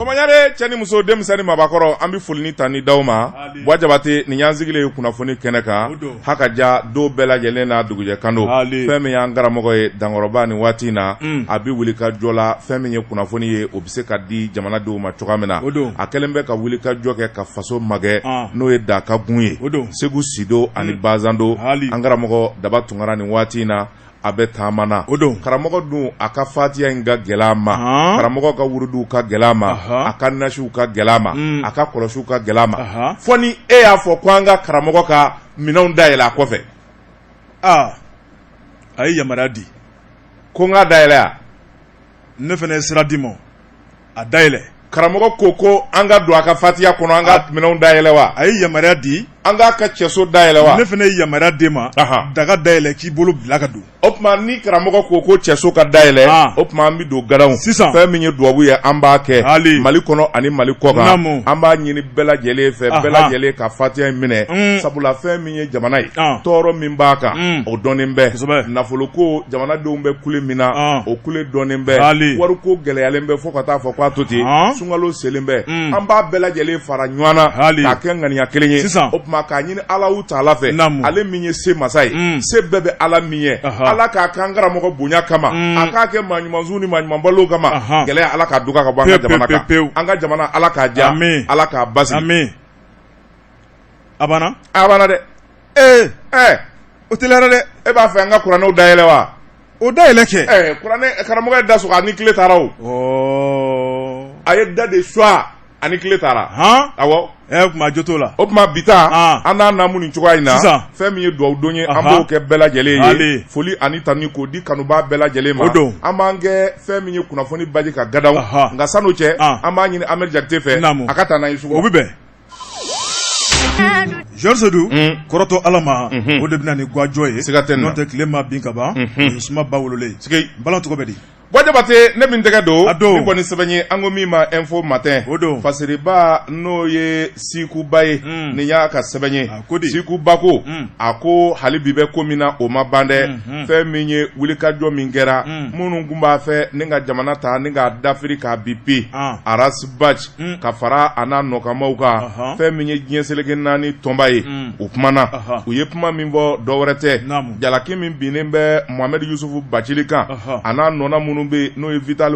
Baɲare cɛ ni muso, denmisɛn ni mabakɔrɔ, an bɛ foli ni tanuni d'aw ma. Buwa Jabate, nin y'an sigilen ye kunnafoni kɛnɛ kan. Ha ka ja don bɛɛ lajɛlen na dugujɛ kan don. Fɛn min y'an karamɔgɔ ye Dankɔrɔba, nin waati in na a bɛ wuli ka jɔ la. Fɛn min ye kunnafoni ye, o bɛ se ka di jamanadenw ma cogoya min na, a kɛlen bɛ ka wuli ka jɔ kɛ ka faso magɛn, n'o ye Dakagun ye, Segu Sido ani Bazando. An karamɔgɔ Daba Tunkara, nin waati in na a bɛ taama na. O don karamɔgɔ dun, a ka fatiya in ka gɛlɛn a ma, karamɔgɔ ka wurudiw ka gɛlɛn a ma, a ka nasiw ka gɛlɛn a ma, a ka kɔlɔsiw ka gɛlɛn a ma, fo ni e y'a fɔ ko an ka karamɔgɔ ka minɛnw dayɛlɛ a kɔfɛ. Aa, a ye yamaruya di. Ko n k'a dayɛlɛ yan. Ne fana ye sira d'i ma, a dayɛlɛ. Karamɔgɔ ko an ka don a ka fatiya kɔnɔ, an ka minɛnw dayɛlɛ wa? A ye yamaruya di. An k'a ka cɛso dayɛlɛ wa? Ne fana ye yamaruya d'e ma, daga dayɛlɛ, k'i bolo bila ka don. O tuma ni karamɔgɔ ko cɛso ka dayɛlɛ, o tuma an bɛ don gadaw. Sisan fɛn min ye dubabu ye, an b'a kɛ Mali kɔnɔ ani Mali kɔkan. An b'a ɲini bɛɛ lajɛlen fɛ, bɛɛ lajɛlen ka fatiya in minɛ, sabula fɛn min ye jamana ye, tɔɔrɔ min b'a kan, o dɔnnen bɛ. Nafoloko, jamanadenw bɛ kule min na, o kule dɔnnen bɛ. Wariko gɛlɛyalen bɛ fo ka taa fɔ k'a to ten. Sunkalo selen bɛ, an b'a bɛɛ lajɛlen fara ɲɔgɔn na k'a kɛ ŋaniya kelen ye. Sisan o tuma k'a ɲini Alahu taala fɛ, ale min ye se masa ye, se bɛɛ bɛ Ala min ye, Ala k'a k'an karamɔgɔ bonya kama, a k'a kɛ maa ɲumansu ni maa ɲuman balo kama. Gɛlɛya, Ala k'a duga ka bɔ an ka jamana kan. An ka jamana, Ala k'a diya, Ala k'a basigi. A banna. A banna dɛ. Ee ɛɛ, o teliyara dɛ. E b'a fɛ an ka kuranɛw dayɛlɛ wa? O dayɛlɛ kɛ. Ɛɛ, kuranɛ, karamɔgɔ ye da sɔgɔ, a ni tile taara o. A ye da de suwa, a ni tile taara. Hɔn. Awɔ. Ɛ, kuma jo t'o la. O tuma bi ta, an n'a naamu nin cogoya in na. Sisan fɛn min ye dugawu don ye, an b'o kɛ bɛɛ lajɛlen ye. Foli ani tanuni k'o di kanubaa bɛɛ lajɛlen ma. O don an b'an kɛ fɛn min ye kunnafoni baji ka gadaw. Nka san'o cɛ, an b'a ɲini Amɛdi Jakite fɛ, a ka taa n'an ye sugu. O bɛ bɛn. Georges Seydou, kɔrɔtɔ Ala ma, o de bɛ na ni gajɔ ye. Siga tɛ nin na. N'o tɛ, tile ma bin ka ban, o ye suma ba wololen ye. Balan tɔgɔ bɛ di? Buwa Jabate, ne min tɛgɛ don a don ni bɔ ni sɛbɛn ye, an ko min ma Info Matin. O don Fasiriba, n'o ye Sikuba ye, nin y'a ka sɛbɛn ye. A ko di? Sikuba ko, a ko hali bi bɛ ko min na, o ma ban dɛ. Fɛn min ye wulikajɔ min kɛra, minnu tun b'a fɛ ni ka jamana ta ni k'a dafiri k'a bi pe, Ras Bath ka fara a n'a nɔkanmaw kan, fɛn min ye diɲɛ seleke naani tɔnba ye, u kumana. U ye kuma min fɔ, dɔ wɛrɛ tɛ, jalaki min binnen bɛ Mohamed Yusufu Bacili kan, a n'a nɔna minnu bɛ yen, n'o ye Vital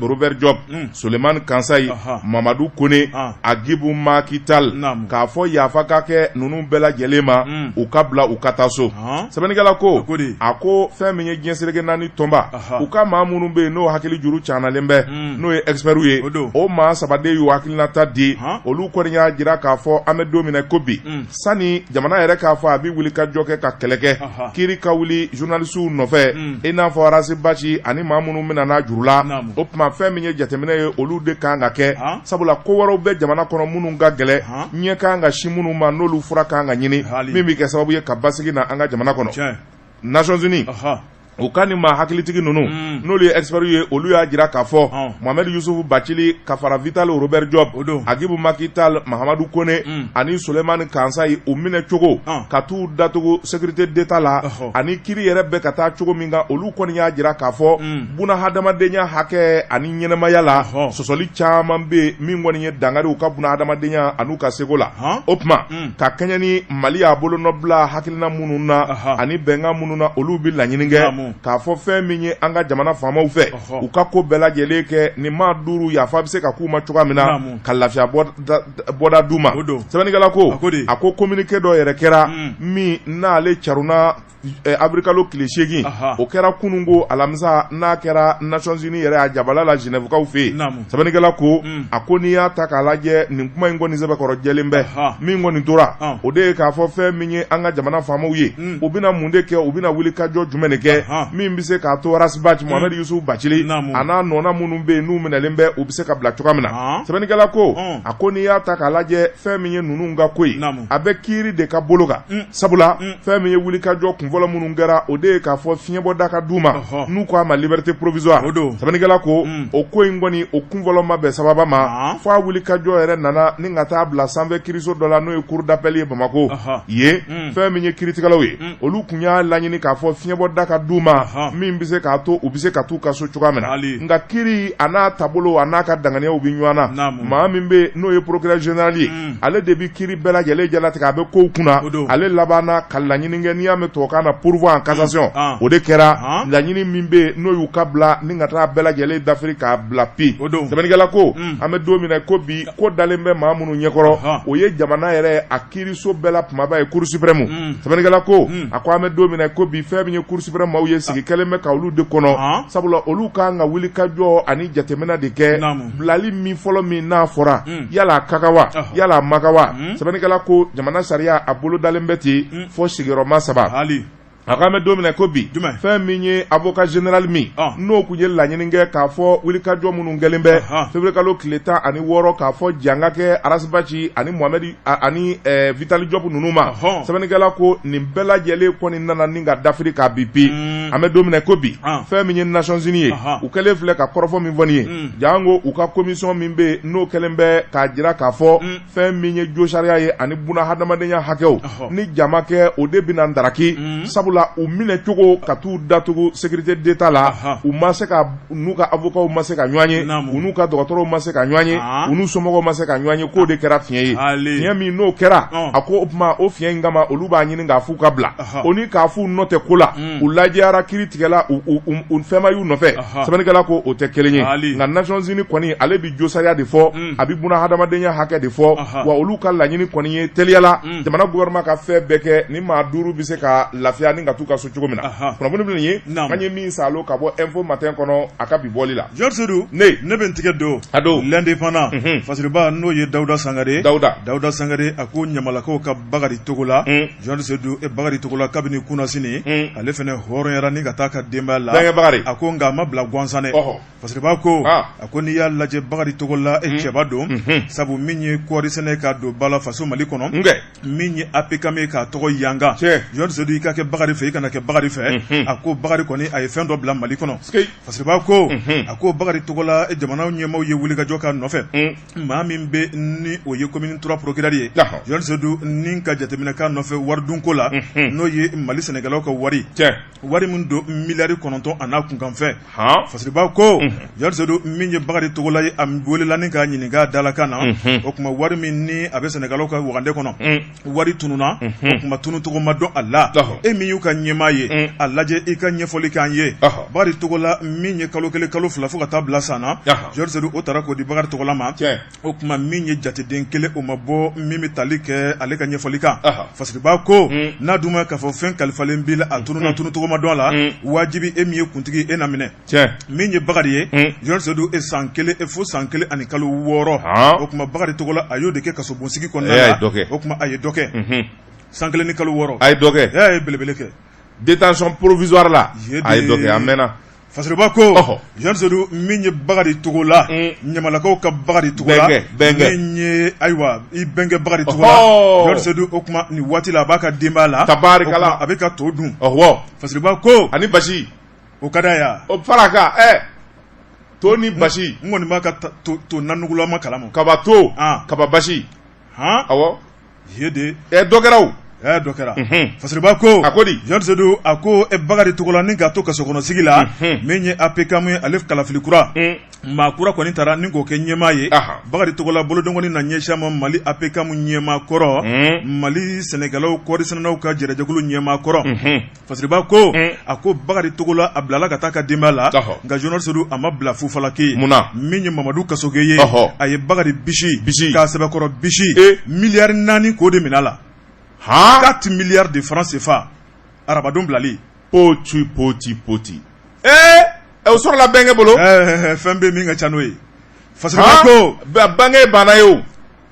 Robert Diop, Sulemani Kansayi, Mamadu Kone, Agibu Maki Tall, k'a fɔ yafa ka kɛ ninnu bɛɛ lajɛlen ma, u ka bila u ka taa so. Sɛbɛnnikɛla ko, a ko fɛn min ye diɲɛ seleke naani tɔnba, u ka maa minnu bɛ yen, n'o hakili juru canalen bɛ, n'o ye experts ye, o maa saba de y'u hakilinata di. Olu kɔni y'a jira k'a fɔ an bɛ don min na ko bi, sani jamana yɛrɛ k'a fɔ a bɛ wuli ka jɔ kɛ ka kɛlɛ kɛ, kiiri ka wuli journalistes nɔfɛ, i n'a fɔ Ras Bath ani maa minnu bɛna n'a juru la, o tuma fɛn min ye jateminɛ ye, olu de kan ka kɛ, sabula ko wɛrɛw bɛ jamana kɔnɔ minnu ka gɛlɛn, ɲɛ kan ka sin minnu ma, n'olu fura kan ka ɲini, min bɛ kɛ sababu ye ka basigi na an ka jamana kɔnɔ. Nations Unies, u ka nin maa hakilitigi ninnu, n'olu ye experts ye, olu y'a jira k'a fɔ Mohamed Yusufu Bacili ka fara Vital Robert Diop, Agibu Maki Tall, Mahamadu Kone ani Sulemani Kansayi, u minɛ cogo ka t'u datugu sécurité d'État la, ani kiiri yɛrɛ bɛ ka taa cogo min kan, olu kɔni y'a jira k'a fɔ buna hadamadenya hakɛ ani ɲɛnamaya la, sɔsɔli caman bɛ yen min kɔni ye dankari u ka buna hadamadenya an'u ka seko la. O tuma ka kɛɲɛ ni Mali y'a bolonɔ bila hakilina minnu na ani bɛnkan minnu na, olu bɛ laɲini kɛ k'a fɔ fɛn min ye an ka jamana faamaw fɛ, u ka ko bɛɛ lajɛlen kɛ nin maa duuru yafa bɛ se ka k'u ma cogoya min na, ka lafiya bɔda d'u ma. Sɛbɛnnikɛla ko, a ko communiqué dɔ yɛrɛ kɛra min n'ale carunna awirilikalo tile 8, o kɛra kunun ko alamisa, n'a kɛra Nations Unies yɛrɛ a jabala la Genèvekaw fɛ yen. Sɛbɛnnikɛla ko, a ko n'i y'a ta k'a lajɛ, nin kuma in kɔni sɛbɛkɔrɔ jɛlen bɛ. Min kɔni tora, o de ye k'a fɔ fɛn min ye an ka jamana faamaw ye, u bɛna mun de kɛ, u bɛna wuli ka jɔ jumɛn de kɛ min bɛ se k'a to Ras Bath, Mohamed Yusuf Bacili a n'a nɔna minnu bɛ yen n'u minɛlen bɛ, u bɛ se ka bila cogoya min na. Sɛbɛnnikɛla ko, a ko n'i y'a ta k'a lajɛ, fɛn min ye ninnu ka ko ye, a bɛ kiiri de ka bolo kan, sabula fɛn min ye wulikajɔ kunfɔlɔ minnu kɛra, o de ye k'a fɔ fiɲɛbɔda ka d'u ma, n'u ko a ma liberté provisoire. Sɛbɛnnikɛla ko o ko in kɔni, o kunfɔlɔ ma bɛn sababa ma, fo a wulikajɔ yɛrɛ nana ni ka taa bila sanfɛ kiiriso dɔ la, n'o ye cour d'appel ye Bamakɔ yen. Fɛn min ye kiiritigɛlaw ye, olu tun y'a laɲini k'a fɔ fiɲɛbɔda ka d'u ma. ma min bɛ se k'a to u bɛ se ka t'u ka so cogoya min na. Nka kiri a n'a taabolo a n'a ka danganiyaw bɛ ɲɔgɔn na. Maa min bɛ n'o ye procureur général ye, ale de bɛ kiri bɛɛ lajɛlen jalatigɛ, a bɛ kow kunna. Ale labanna ka laɲini kɛ, n'i y'a mɛn tubabukan na pourvoi en cassation, o de kɛra laɲini min bɛ n'o y'u ka bila ni ka taa bɛɛ lajɛlen dafiri k'a bila pi. Sɛbɛnnikɛla ko an bɛ don min na ko bi, ko dalen bɛ maa minnu ɲɛkɔrɔ, o ye jamana yɛrɛ a kiiriso bɛɛ la kumaba ye, cour suprême. Sɛbɛnnikɛla ko a ko an bɛ don min na ko bi, fɛn min ye cour suprême maaw ye, sigi kɛlen bɛ ka olu de kɔnɔ, sabula olu ka kan ka wuli ka jɔ ani jateminɛ de kɛ bilali min fɔlɔ min n'a fɔra, yala a ka kan wa, yala a man kan wa? Sɛbɛnnikɛla ko jamana sariya a bolo dalen bɛ ten fo sigiyɔrɔma saba. A k'an bɛ don min na ko bi, fɛn min ye avocat général min n'o tun ye laɲini kɛ k'a fɔ wulikajɔ minnu kɛlen bɛ février kalo tile 16 k'a fɔ jan ka kɛ Ras Bath ani Mohamed ani Vitali Diop ninnu ma, sɛbɛnnikɛla ko nin bɛɛ lajɛlen kɔni nana ni ka dafiri k'a bin bi. An bɛ don min na ko bi, fɛn min ye Nations Unies ye, u kɛlen filɛ ka kɔrɔfɔ min fɔ nin ye, janko u ka commission min bɛ yen n'o kɛlen bɛ k'a jira k'a fɔ fɛn min ye josariya ye ani buna hadamadenya hakɛw ni jama kɛ, o de bɛna ndaraki, sabula u minɛ cogo ka t'u datugu sécurité d'État la, u ma se ka n'u ka avocats ma se ka ɲɔgɔn ye, u n'u ka dɔgɔtɔrɔw ma se ka ɲɔgɔn ye, u n'u somɔgɔw ma se ka ɲɔgɔn ye, k'o de kɛra fiɲɛ ye. Fiɲɛ min n'o kɛra, a ko o tuma o fiɲɛ in kama olu b'a ɲini k'a f'u ka bila, o ni k'a f'u nɔ tɛ ko la, u lajɛyara kiri tigɛla, u fɛnma y'u nɔfɛ. Sɛbɛnnikɛla ko o tɛ kelen ye, nka Nations Unies kɔni ale bɛ josariya de fɔ, a bɛ buna hadamadenya hakɛ de fɔ, wa olu ka laɲini kɔni ye teliyala jamana gouvernement ka fɛn bɛɛ kɛ ni maa duuru bɛ se ka lafiya ni ka t'u ka so cogo min na. Kunnafoni filɛ nin ye an ye min saalo ka bɔ Info Matin kɔnɔ a ka bi bɔli la. Georges Seydou, ne bɛ n tigɛ don a don L'Indépendant, Fasiriba n'o ye Dawuda Sangare, Dawuda Sangare, a ko ɲamalakaw ka Bakari Togola, Georges Seydou, Bakari Togola kabini kunasini ale fana hɔrɔnyara ni ka taa ka denbaya la. A ko nka a ma bila gansan dɛ. Fasiriba ko a ko n'i y'a lajɛ Bakari Togola e cɛba don, sabu min ye kɔɔri sɛnɛ ka don ba la faso Mali kɔnɔ, min ye APCAM ye k'a tɔgɔ yanga, Georges Seydou, i ka kɛ Bakari fɛ, i kana kɛ Bakari fɛ, a ko Bakari kɔni a ye fɛn dɔ bila Mali kɔnɔ. Fasiriba ko a ko Bakari Togola jamana ɲɛmaaw ye wulikajɔ k'a nɔfɛ, maa min bɛ ni o ye commune 3 procureur ye, Georges Seydou, ni ka jateminɛ k'a nɔfɛ waridunko la, n'o ye Mali sɛnɛkɛlaw ka wari wari min don miliyari 9 a n'a kunkanfɛn. Fasiriba ko Georges Seydou, min ye Bakari Togola ye, a welela ni k'a ɲininka dalakan na, o tuma wari min ni a bɛ sɛnɛkɛlaw ka wagande kɔnɔ, wari tununna, o tuma tununcogo ma dɔn a la, e min y'u ka ɲɛmaa ye, a lajɛ i ka ɲɛfɔli k'an ye. Bakari Togola min ye kalo 1 kalo 2 fo ka taa bila san na, Georges Seydou, o taara k'o di Bakari Togola ma. O tuma min ye jateden kelen o ma bɔ min bɛ tali kɛ ale ka ɲɛfɔli kan. Fasiriba ko n'a dun ma k'a fɔ fɛn kalifalen b'i la, a tununna, tununcogo ma dɔn a la, wajibi e min ye kuntigi e na minɛ. Min ye Bakari ye, Georges Seydou, e san 1 e fo san 1 ani kalo 6, o tuma Bakari Togola a y'o de kɛ kasobonsigi kɔnɔna la. O tuma a ye dɔ kɛ san 1 ni kalo 6. A ye dɔ kɛ. A ye belebele kɛ. Détention provisoire la, a ye dɔ kɛ a mɛnna. Fasiriba ko Georges Seydou, min ye Bakari Togola, ɲamalakaw ka Bakari Togola, min ye ayiwa i bɛnkɛ Bakari Togola, Georges Seydou, o tuma nin waati la a b'a ka denbaya la, tabarikala, a bɛ ka to dun. Fasiriba ko ani basi. O ka d'a ye wa? O fara kan to ni basi. N kɔni b'a ka to nanugulama kalama. Kaba to, kaba basi. Awɔ. Ye de. Dɔ kɛra o. Dɔ kɛra. Fasiriba ko. A ko di? Georges Seydou a ko Bakari Togola ni k'a to kaso kɔnɔ sigi la, min ye APCAM ye, ale kalafili kura. Maa kura kɔni taara ni k'o kɛ ɲɛmaa ye. Bakari Togola bolodenkɔni na ɲɛsin a ma Mali APCAM ɲɛmaa kɔrɔ, Mali sɛnɛkɛlaw kɔɔrisɛnɛnaw ka jɛrɛjɛkulu ɲɛmaa kɔrɔ. Fasiriba ko a ko Bakari Togola a bilala ka taa ka denbaya la, nka Georges Seydou a ma bila fufalaki. Munna? Min ye Mamadu Kasoge ye, a ye Bakari bisi bisi k'a sɛbɛkɔrɔ bisi, miliyari 4 k'o de minɛ a la, 4 milliards de francs CFA, arabadon bilali. Poti poti poti, ee, o sɔrɔla bɛnkɛ bolo. Fɛn bɛ min ka ca n'o ye. Fasiriba ko bɛnkɛ banna ye o.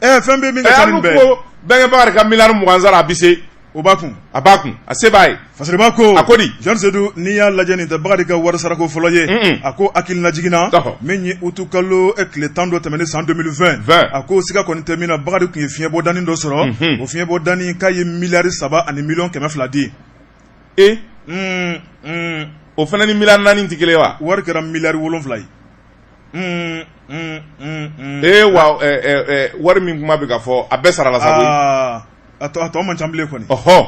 Fɛn bɛ min ka ca ni bɛɛ ko bɛnkɛ Bakari ka miliyari 20 sara, a bɛ se. O b'a kun. A b'a kun, a se b'a ye. Fasiriba ko a ko di? Georges Seydou, n'i y'a lajɛ nin tɛ Bakari ka wari sarako fɔlɔ ye. A ko hakililajigin na, min ye utukalo tile 10 dɔ tɛmɛnen san 2020, a ko siga kɔni tɛ min na, Bakari tun ye fiɲɛbɔdani dɔ sɔrɔ. O fiɲɛbɔdani k'a ye miliyari 3 ani miliyɔn 200 di. E, o fana ni miliyari 4 tɛ kelen wa? Wari kɛra miliyari 7 ye. Ee wa, wari min kuma bɛ ka fɔ, a bɛɛ sarala sa koyi. A tɔ man ca bilen kɔni. Ɔhɔ.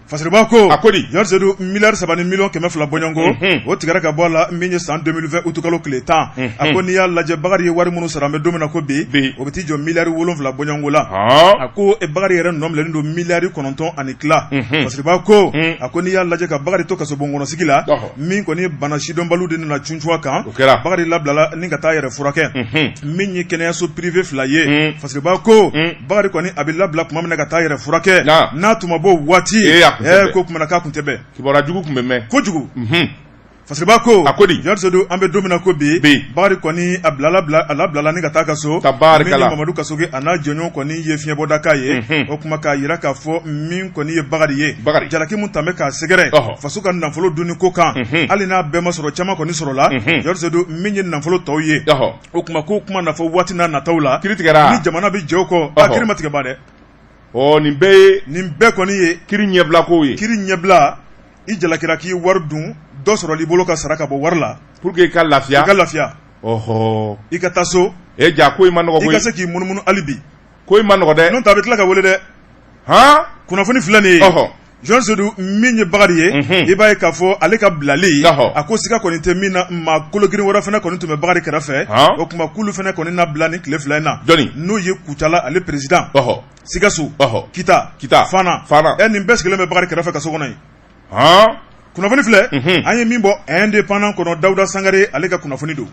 Fasiriba ko a ko di Jɔn Sedu miliyari 3 ni miliyɔn 200 bɔɲɔgɔnko o tigɛra ka bɔ a la min ye san 2020 utukalo tile 10 a ko n'i y'a lajɛ Bakari ye wari minnu sara an bɛ don min na ko bi o bɛ t'i jɔ miliyari 7 bɔɲɔgɔnko la a ko Bakari yɛrɛ nɔ minɛlen don miliyari 9 ani tila Fasiriba ko a ko n'i y'a lajɛ ka Bakari to kasobon kɔnɔ sigi la min kɔni bana sidɔnbaliw de nana cun a kan Bakari labilala ni ka taa yɛrɛ furakɛ min ye kɛnɛyaso privé 2 ye Fasiriba ko Bakari kɔni a bɛ labila tuma min na ka taa yɛrɛ furakɛ n'a tun ma bɔ waati ko tuma na k'a tun tɛ bɛn kibaruya jugu tun bɛ mɛn kojugu Fasiriba ko a ko di Jɔn Sedu an bɛ don min na ko bi Bakari kɔni a a labilala ni ka taa ka so Mamadu Kasoge a n'a jɛɲɔgɔn kɔni ye fiɲɛbɔda k'a ye o tuma k'a jira k'a fɔ min kɔni ye Bakari ye jalaki min tun bɛ k'a sɛgɛrɛ faso ka nafolo dunni ko kan hali n'a bɛɛ ma sɔrɔ caman kɔni sɔrɔla Jɔn Sedu min ye nafolo tɔw ye o tuma ko kuma na fɔ waati n'a nataw la kiri tigɛra ni jamana bɛ jɛ o kɔ a kiri ma tigɛ ban dɛ ɔ nin bɛɛ ye nin bɛɛ kɔni ye kiri ɲɛbila kow ye kiri ɲɛbila i jalakira k'i wari dun dɔ sɔrɔl'i bolo ka sara ka bɔ wari la pour que i ka lafiya i ka lafiya ɔhɔ i ka taa so e ja ko in ma nɔgɔ i ka se k'i munumunu hali bi ko in ma nɔgɔ dɛ n'o tɛ a bɛ tila ka wele dɛ han kunnafoni filɛ nin ye ɔhɔ Jɔn Sedu min ye Bakari ye i b'a ye k'a fɔ ale ka bilali a ko siga kɔni tɛ min na maa kologirin wɛrɛ fana kɔni tun bɛ Bakari kɛrɛfɛ o tuma k'olu fana kɔni na bila nin tile 2 in na jɔni n'o ye Kucala ale président Sikaso Kita Kita Fana Fana ɛ nin bɛɛ sigilen bɛ Bakari kɛrɛfɛ kaso kɔnɔ yen han kunnafoni filɛ an ye min bɔ Indépendant kɔnɔ Dawuda Sangare ale ka kunnafoni don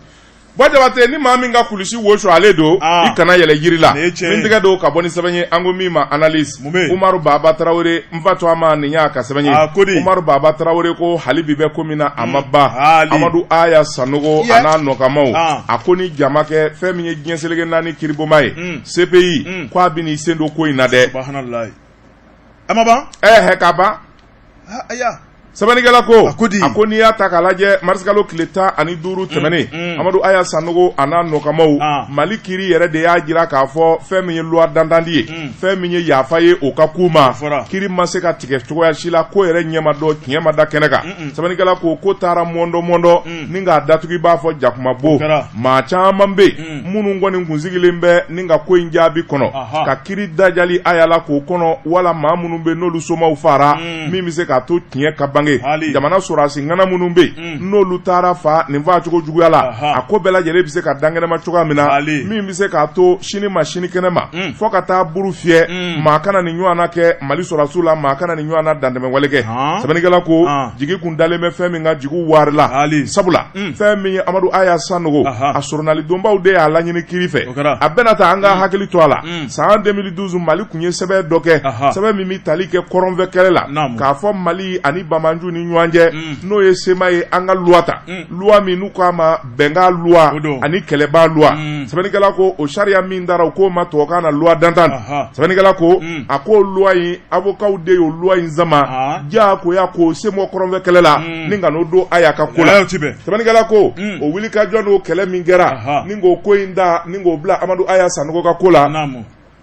Buwa Jabate ni maa min ka kulusi wo ale don ah. i kana yɛlɛ jiri la min tɛgɛ don ka bɔ ni sɛbɛn ye an ko min ma analyse Umaru Baba Tarawele n fa to a ma nin y'a ka sɛbɛn ye ah, Umaru Baba Tarawele ko hali bi bɛ ko min na a ma hmm. ban Amadu Aya Sanogo a n'a nɔkanmaw ah. a ko ni jama kɛ fɛn min ye diɲɛ seleke naani kiribonba ye CPI ko a bɛn'i sen don ko in na dɛ a ma ban ɛɛ ka ban aya sɛbɛnnikɛla ko a ko di a ko n'i y'a ta k'a lajɛ marisikalo tile 15 tɛmɛnen Amadu Aya Sanogo a n'a nɔkanmaw Ah. Mali kiri yɛrɛ de y'a jira k'a fɔ fɛn min ye loi d'entente ye fɛn min ye yafa ye o ka k'u ma O fɔra. kiri ma se ka tigɛ cogoya si la ko yɛrɛ ɲɛ ma dɔn tiɲɛ ma da kɛnɛ kan sɛbɛnnikɛla ko ko taara mɔndɔ mɔndɔ ni k'a datugu i b'a fɔ jakumabo O kɛra. maa caman bɛ yen minnu kɔni kun sigilen bɛ ni ka ko in jaabi kɔnɔ Aha. ka kiri dajali aya la k'o kɔnɔ wala maa minnu bɛ n'olu somaw fara min bɛ se k'a to tiɲɛ ka bange jamana sɔrɔdasi ŋana minnu bɛ yen n'olu taara fa nin fa cogo juguya la a ko bɛɛ lajɛlen bɛ se ka dankɛnɛma cogoya min na min bɛ se k'a to sini ma sini kɛnɛ ma fo ka taa buru fiyɛ maa kana nin ɲɔgɔn kɛ Mali sɔrɔdasiw la maa kana nin ɲɔgɔn na dantɛmɛwale kɛ sɛbɛnnikɛla ko jigi kun dalen bɛ fɛn min kan jigi waarila sabula fɛn min ye Amadu Aya Sanogo a soronalidonbaw de y'a laɲini kiri fɛ a bɛna taa an ka hakili to a la san 2012 Mali tun ye sɛbɛn dɔ kɛ sɛbɛn min bɛ tali kɛ kɔrɔnfɛ kɛlɛ la k'a fɔ Mali ani banbaanci ni ɲɔgɔn cɛ n'o ye CMA ye an ka loi ta loi min n'u k'a ma bɛnkan loi ani kɛlɛba loi sɛbɛnnikɛla ko o sariya min dara u k'o ma tubabukan na loi d'entente sɛbɛnnikɛla ko a ko loi in avocatw de y'o loi in sama diyagoya k'o sen bɔ kɔrɔnfɛ kɛlɛ la ni ka n'o don Aya ka ko la sɛbɛnnikɛla ko o wulikajɔ n'o kɛlɛ min kɛra ni k'o ko in da ni k'o bila Amadu Aya Sanogo ka ko la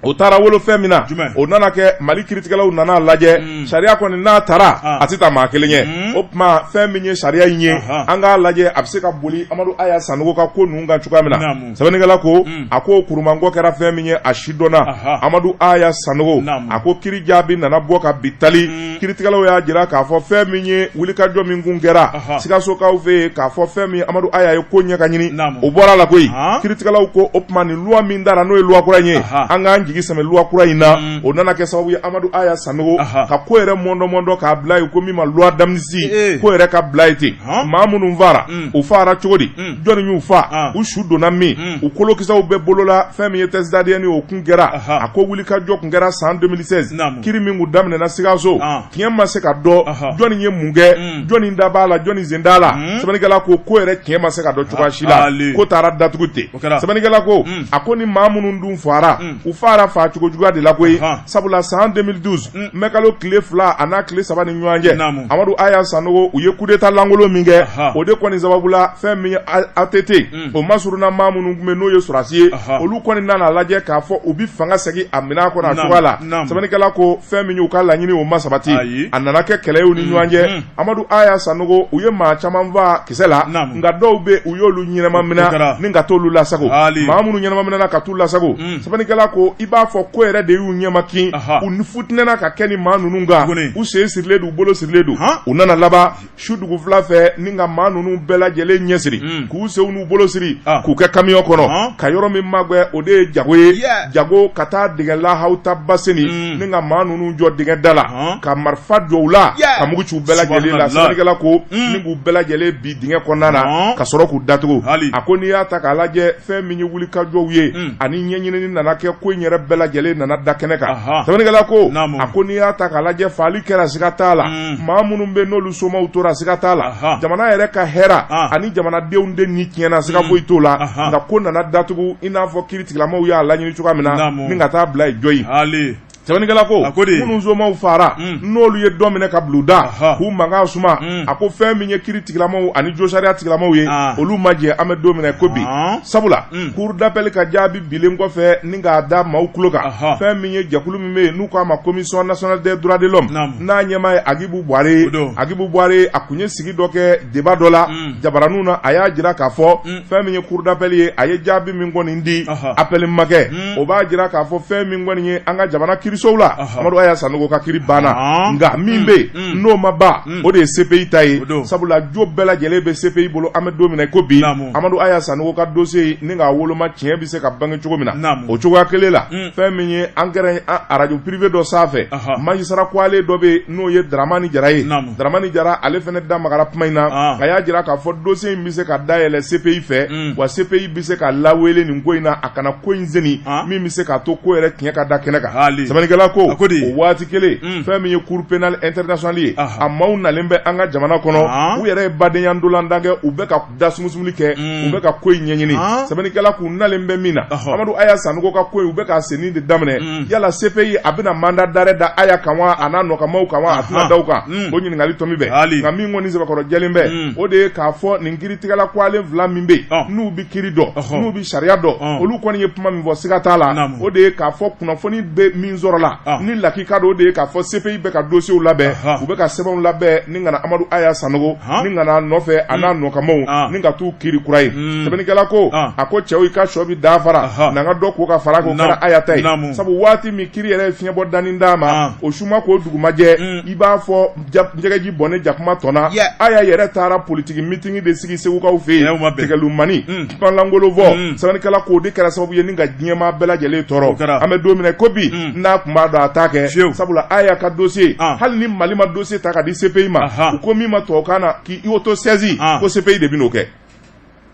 o taara wolo fɛn min na o nana kɛ Mali kiritigɛlaw nana lajɛ mm. sariya kɔni n'a taara ah. a tɛ taa maa kelen ɲɛ mm. o tuma fɛn min ye sariya in ye an k'a lajɛ a bɛ se ka boli Amadu Aya Sanogo ka ko ninnu kan cogoya min na sɛbɛnnikɛla ko mm. a ko kurumankɔ kɛra fɛn min ye a si dɔnna Amadu Aya Sanogo a ko kiri jaabi nana bɔ ka bi tali kiritigɛlaw y'a jira k'a fɔ fɛn min ye wulikajɔ min kun kɛra Sikasokaw fɛ yen k'a fɔ fɛn min Amadu Aya ye ko ɲɛ ka ɲini o bɔra la koyi kiritigɛlaw ko o tuma nin loi min dara n'o ye loi kura in ye an k'an jigi sɛmɛ loi kura in na o nana kɛ sababu ye Amadu Aya Sanogo ka ko yɛrɛ mɔndɔ mɔndɔ k'a bila yen ko min ma loi d'amnistie ko yɛrɛ ka bila yen ten maa minnu fara u fara cogo di jɔnni y'u fa u su donna min u kolokisɛw bɛ bolola fɛn min ye test d'ADN o kun kɛra a ko wulikajɔ kun kɛra san 2016 kiri min kun daminɛna Sikaso tiɲɛ ma se ka dɔn jɔnni ye mun kɛ jɔnni da b'a la jɔnni sen t'a la sɛbɛnnikɛla ko ko yɛrɛ tiɲɛ ma se ka dɔn cogoya si la ko taara datugu ten sɛbɛnnikɛla ko a ko ni maa minnu dun fara u fara fa cogo juguya de la koyi sabula san 2012 mɛkalo tile 2 a n'a tile 3 ni ɲɔgɔn cɛ Amadu Aya Sanogo u ye coup d'état lankolon min kɛ o de kɔni sababu la fɛn min ye ATT o masurunna maa minnu tun bɛ n'o ye sɔrɔdasi ye olu kɔni nana lajɛ k'a fɔ u bɛ fanga segin a minɛn kɔnɔ a cogoya la sɛbɛnnikɛla ko fɛn min y'u ka laɲini o ma sabati a nana kɛ kɛlɛ ye u ni ɲɔgɔn cɛ Amadu Aya Sanogo u ye maa caman faa kisɛ la nka dɔw bɛ u y'olu ɲɛnama minɛ ni ka t'olu lasago maa minnu ɲɛnama minɛna ka t'u lasago sɛbɛnnikɛla ko i b'a fɔ ko yɛrɛ de y'u ɲɛmakin, u ni futinɛna ka kɛ ni maa ninnu kan, u sen sirilen don, u bolo sirilen don. U nana laban su dugufila fɛ ni ka maa ninnu bɛɛ lajɛlen ɲɛsiri, k'u senw n'u bolo siri, k'u kɛ kamiyɔn kɔnɔ ka yɔrɔ min magɛn, o de ye Jago ye. Jago ka taa dingɛ lahawuta ba senni ni ka maa ninnu jɔ dingɛ da la, ka marifa jɔ u la, ka mugu ci u bɛɛ lajɛlen la. Sɛbɛnnikɛla ko ni k'u bɛɛ lajɛlen bin dingɛ kɔnɔna na ka sɔrɔ k'u datugu. A ko n'i y'a ta k'a lajɛ, fɛn min ye wulikajɔw ye ani ɲɛɲinini nana kɛ, ko in yɛrɛ bɛɛ lajɛlen nana da kɛnɛ kan. Sɛbɛnnikɛla ko, a ko n'i y'a ta k'a lajɛ, faali kɛra, siga t'a la. Maa minnu bɛ n'olu somaw tora, siga t'a la. Jamana yɛrɛ ka hɛrɛ ani jamanadenw de ni tiɲɛna, siga foyi t'o la. Nka ko nana datugu i n'a fɔ kiiritigilamaw y'a laɲini cogoya min na, ni ka taa bila yen jɔyi. Sɛbɛnnikɛla ko minnu somaw fara, n'olu ye dɔ minɛ ka bila u da k'u mankan suma, a ko fɛn min ye kiiritigilamaw ani josariya tigilamaw ye, olu ma jɛ. An bɛ don min na ko bi, sabula cour d'appel ka jaabi bilen kɔfɛ ni k'a da maaw tulo kan, fɛn min ye jɛkulu min bɛ yen n'u k'a ma Commission nationale des droits de l'homme, n'a ɲɛmaa ye Agibu Buware ye, Agibu Buware, a kun ye sigi dɔ kɛ débat dɔ la jabaraninw na. A y'a jira k'a fɔ fɛn min ye cour d'appel ye, a ye jaabi min kɔni di, appel ma kɛ, o b'a jira k'a fɔ fɛn min kɔni ye an ka jamana kirisow la, Amadu Aya Sanogo ka kiri banna. Nka min bɛ yen n'o ma ban, o de ye CPI ta ye, sabula jo bɛɛ lajɛlen bɛ CPI bolo. An bɛ don min na ko bi, Amadu Aya Sanogo ka dossier ni k'a woloma, tiɲɛ bɛ se ka bange cogo min na, o cogoya kelen la, fɛn min ye an kɛra arajo privé dɔ sanfɛ, magistrat kwalen dɔ bɛ yen n'o ye Dramani Jara ye. Dramani Jara, ale fana da magara kuma in na. A y'a jira k'a fɔ dossier in bɛ se ka dayɛlɛ CPI fɛ, wa CPI bɛ se ka lawele nin ko in na, a kana ko in seni min bɛ se k'a to ko yɛrɛ tiɲɛ ka da kɛnɛ kan. Sɛbɛnnikɛla ko o waati kelen, fɛn min ye Cour pénale internationale ye, a maaw nalen bɛ an ka jamana kɔnɔ, u yɛrɛ ye badenya ntolantan kɛ, u bɛ ka da sumusumuli kɛ, u bɛ ka ko in ɲɛɲini. Sɛbɛnnikɛla k'u nalen bɛ min na, Amadu Aya Sanogo ka ko in, u bɛ k'a senni de daminɛ. Yala CPI a bɛna mandat d'arrêt da Aya kan wa, a n'a nɔkanmaw kan wa, a tɛna da u kan? O ɲininkali tɔmi bɛ. Nka min kɔni sɛbɛkɔrɔ jɛlen bɛ, o de ye k'a fɔ nin kiiritigɛla kwalen fila min bɛ yen, n'u bɛ kiiri dɔn, n'u bɛ sariya dɔn, olu kɔni ye kuma min fɔ, siga t'a la, o de ye k'a fɔ kunnafoni bɛ min sɔrɔla ni lakika don, o de ye k'a fɔ CPI bɛ ka dossiers labɛn, u bɛ ka sɛbɛnw labɛn ni ka na Amadu Aya Sanogo ni ka n'a nɔfɛ, a n'a nɔkanmaw, ni ka t'u kiiri kura ye. Sɛbɛnnikɛla ko, a ko cɛw, i ka sɔ bɛ dafara na, ka dɔ ko ka fara k'o kɛra Aya ta ye, sabu waati min kiiri yɛrɛ ye fiɲɛbɔ dani d'a ma, o su ma ko dugu ma jɛ, i b'a fɔ jɛgɛji bɔnnen jakuma tɔn na. Aya yɛrɛ taara politiki mitingi de sigi Segukaw fɛ yen, tigɛlumani kumalankolon fɔ. Sɛbɛnnikɛla k'o de kɛra sababu ye ni ka diɲɛmaa bɛɛ lajɛlen tɔɔrɔ. An bɛ don min na ko bi, n'a tun b'a dɔn, a t'a kɛ, sabula Aya ka dossier, hali ni Mali ma dossier ta ka di CPI ma, u ko min ma tubabukan na k'i auto-saisi, ko CPI de bɛn'o kɛ.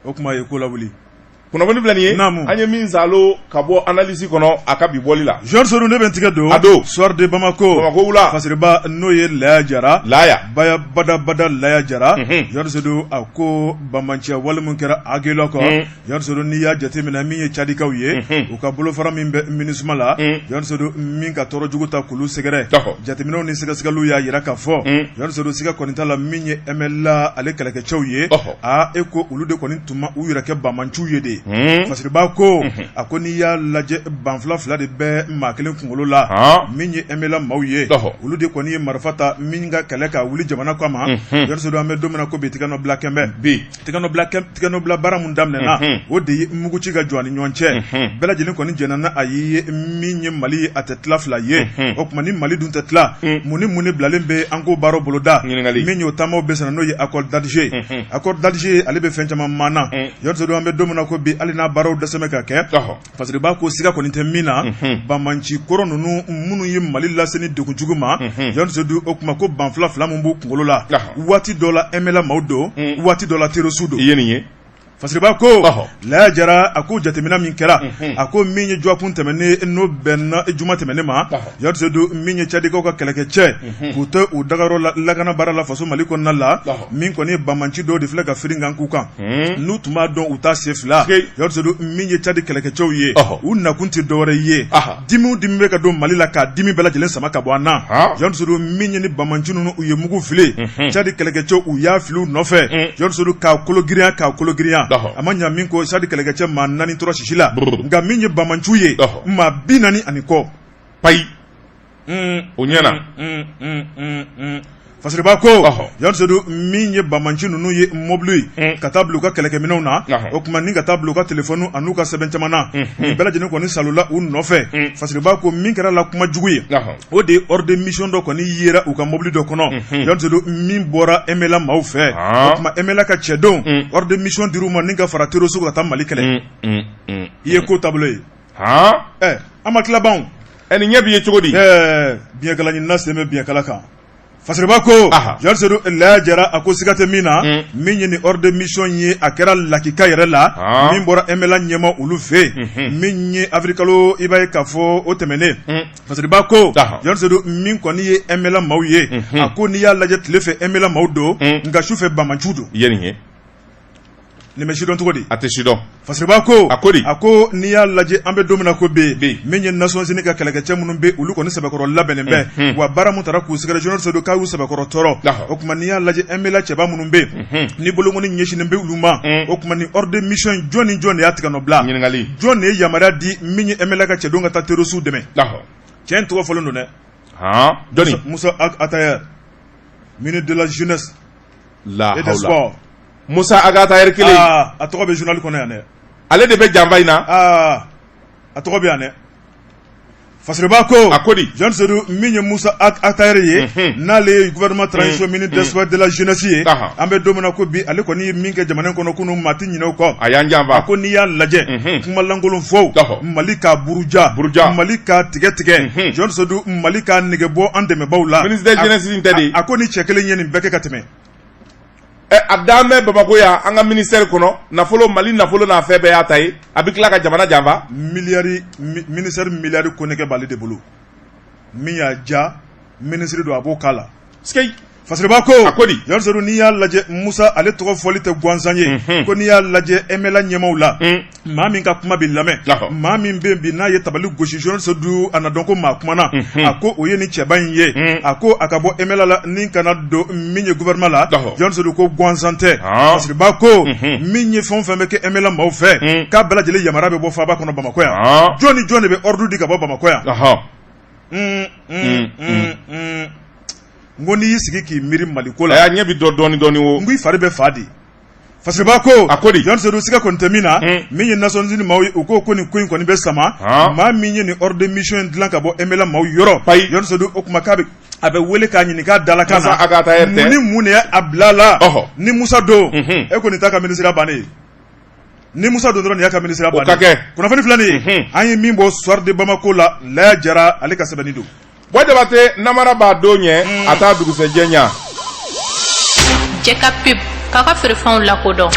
O kuma ye ko lawuli. Kunnafoni filɛ nin ye, an ye min salo ka bɔ analyse kɔnɔ a ka bi bɔli la. Georges Sonu, ne bɛ n tigɛ don a don Soir de Bamako. Bamakɔ wula. Fasiriba, n'o ye Laya Jara. Laya. Baya bada bada Laya Jara. Georges Sonu, a ko banbaanciya wale min kɛra Aguelhok. Georges Sonu, n'i y'a jateminɛ, min ye Cadikaw ye, u ka bolofara min bɛ MINUSMA la, Georges Sonu, min ka tɔɔrɔ jugu ta k'olu sɛgɛrɛ, jateminɛw ni sɛgɛsɛgɛliw y'a jira k'a fɔ, Georges Sonu, siga kɔni t'a la, min ye MNLA ale kɛlɛkɛcɛw ye, aa, e ko olu de kɔni tun ma u yɛrɛ kɛ banbaanciw ye de. Fasiriba ko, a ko n'i y'a lajɛ, banfula fila de bɛ maa kelen kunkolo la. Min ye MNLA maaw ye, olu de kɔni ye marifa ta min ka kɛlɛ ka wuli jamana kama. Georges Sonu, an bɛ don min na ko bi, tigɛ nɔ bila kɛnbɛ bi tigɛnɔbila baara min daminɛna, o de ye mugu ci ka jɔ ani ɲɔgɔn cɛ. Bɛɛ lajɛlen kɔni jɛnna n'a ye, min ye Mali ye, a tɛ tila fila ye. O tuma ni Mali dun tɛ tila, mun ni mun de bilalen bɛ an k'o baara boloda? Min y'o taamaw bɛ senna, n'o ye accord d'Alger. Accord d'Alger, ale bɛ fɛn caman maana. Georges Sonu, an bɛ don min na ko bi, hali n'a baaraw dɛsɛ ka kɛ, Fasiriba ko siga kɔni tɛ min na, banbaanci kɔrɔ ninnu minnu ye Mali lase ni degun jugu ma, Georges Seydou, o tuma ko banfula fila min b'u kunkolo la, waati dɔ la MNLA maaw don, waati dɔ la terroriste don. I ye nin ye. Fasiriba ko Laya Jara, a ko jateminɛ min kɛra, a ko min ye dɔgɔkun tɛmɛnen, n'o bɛnna juma tɛmɛnen ma, Georges Seydou, min ye Cadikaw ka kɛlɛkɛcɛ k'u to u dagayɔrɔ la lakana baara la faso Mali kɔnɔna la, min kɔni ye banbaanci dɔw de filɛ ka firin kan k'u kan, n'u tun b'a dɔn u t'a sen fila. Georges Seydou, min ye Cadi kɛlɛkɛcɛw ye, u nakun tɛ dɔwɛrɛ ye, dimi dimi bɛ ka don Mali la, k'a dimi bɛɛ lajɛlen sama ka bɔ an na. Georges Seydou, min ye ni banbaanci ninnu, u ye mugu fili, Cadi kɛlɛkɛcɛw u y'a fili u nɔfɛ, Georges Seydou, k'a kolo girinya, k'a kolo girinya, a ma ɲa min kɔ, Cadi kɛlɛkɛcɛ maa 4 tora sisi la. Nka min ye banbaanciw ye, maa 40 ani kɔ. Payi, o ɲɛna. Fasiriba ko Jean Seydou min ye banbaanci ninnu ye mobili ka taa bila u ka kɛlɛkɛminɛnw na o tuma ni ka taa bila u ka telefɔni an'u ka sɛbɛn caman na nin bɛɛ lajɛlen kɔni salola u nɔfɛ. Fasiriba ko min kɛra la kuma jugu ye, o de ye ordre de mission dɔ kɔni yera u ka mobili dɔ kɔnɔ, Jean Seydou, min bɔra MNLA maaw fɛ. O tuma MNLA ka cɛdenw, ordre de mission dir'u ma ni ka fara terroriste ka taa Mali kɛlɛ. I ye ko taabolo ye. An ma tila ban. Ɛ, nin ɲɛ b'i ye cogo di? Ɛɛ, biɲɛkala ɲinina sen bɛ biɲɛkala kan. Fasiriba ko Jean Seydou Laya Jara a ko siga tɛ min na, min ye nin ordre de mission ye, a kɛra lakika yɛrɛ la, min bɔra MNLA ɲɛmaa olu fɛ yen, min ye avril kalo, i b'a ye k'a fɔ o tɛmɛnen. Fasiriba ko Jean Seydou, min kɔni ye MNLA maaw ye, a ko n'i y'a lajɛ tile fɛ MNLA maaw don, nka su fɛ banbaanciw don. I ye nin ye. Nin bɛ sidɔn cogo di? A tɛ sidɔn. Fasiriba ko a ko di? A ko n'i y'a lajɛ, an bɛ don min na ko bi, min ye Nations Unies ka kɛlɛkɛcɛ minnu bɛ, olu kɔni sɛbɛkɔrɔ labɛnnen bɛ wa baara min taara k'u sɛgɛrɛ, Jean Seydou, k'a y'u sɛbɛkɔrɔ tɔɔrɔ. O tuma n'i y'a lajɛ, MNLA cɛba minnu bɛ yen, ni bolonkɔni ɲɛsinnen bɛ olu ma, o tuma ni ordre de mission, jɔn ni jɔn de y'a tigɛ nɔ bila? Ɲininkali. Jɔn de ye yamaruya di min ye MNLA ka cɛdenw ka taa terroriste dɛmɛ? Cɛ in tɔgɔ fɔlen don dɛ. Jɔnni? Moussa Ag Attaher, ministre de la jeunesse La et des sports. Musa Ag Attaher kelen. A tɔgɔ bɛ journal kɔnɔ yan dɛ. Ale de bɛ janfa in na. Aa, a tɔgɔ bɛ yan dɛ. Fasiriba ko a ko di? Jean Seydou, min ye Musa Ag Attaher ye, n'ale ye gouvernement transition ministre des sports de la jeunesse ye, an bɛ don min na ko bi, ale kɔni ye min kɛ jamana in kɔnɔ kunun, maa tɛ ɲinɛ o kɔ. A y'an janfa. A ko n'i y'a lajɛ, kuma lankolon fɔ, Mali k'a buruja, buruja, Mali k'a tigɛ tigɛ, Jean Seydou, Mali k'a nege bɔ an dɛmɛbaaw la. Ministre de jeunesse in tɛ de. A ko ni cɛ kelen ye nin bɛɛ kɛ ka tɛmɛ. Ɛ, a dan bɛ Bamakɔ yan, an ka ministère kɔnɔ, nafolo, Mali nafolo n'a fɛn bɛɛ y'a ta ye, a bɛ tila ka jamana janfa. Miliyari, ministère miliyari konnɛgɛ b'ale de bolo. Min y'a ja, ministre don, a b'o k'a la. Sikeyi. Fasiriba ko a ko di? Jean Seydou, n'i y'a lajɛ, Musa ale tɔgɔ fɔli tɛ gansan ye. Ko n'i y'a lajɛ MNLA ɲɛmaaw la, maa min ka kuma bɛ lamɛn, maa min bɛ bi n'a ye tabali gosi, Jean Seydou, a na dɔn ko maa kumana. A ko o ye ni cɛba in ye. A ko a ka bɔ MNLA la ni kana don min ye gouvernement la, Jean Seydou ko gansan tɛ. Fasiriba ko min ye fɛn o fɛn bɛ kɛ MNLA maaw fɛ, k'a bɛɛ lajɛlen yamaruya bɛ bɔ faaba kɔnɔ Bamakɔ yan. Jɔn ni jɔn de bɛ ordre di ka bɔ Bamakɔ yan? N ko n'i y'i sigi k'i miiri Maliko la, a ɲɛ bɛ dɔn dɔɔni dɔɔni o. N ko i fari bɛ fa di. Fasiriba ko a ko di? Jean Seydou, siga kɔni tɛ min na, min ye Nations Unies maaw ye, u ko ko nin ko in kɔni bɛ sama. Maa min ye nin ordre de mission in dilan ka bɔ MNLA maaw yɔrɔ, Jean Seydou, o tuma k'a bɛ a bɛ wele k'a ɲininka a dalakan na, mun ni mun de ye a bila la? Ni Musa don, e kɔni t'a ka minisiriya bannen ye. Ni Musa don dɔrɔn, nin y'a ka minisiriya bannen. O ka kɛ. Kunnafoni filɛ nin ye, an ye min bɔ Soir de Bamako la, Laya Jara ale ka sɛbɛnni don. Buwa Jabate, namara b'a don ɲɛ, a t'a dugusɛjɛ ɲɛ. Cɛ ka pub k'a ka feerefɛnw lakodɔn.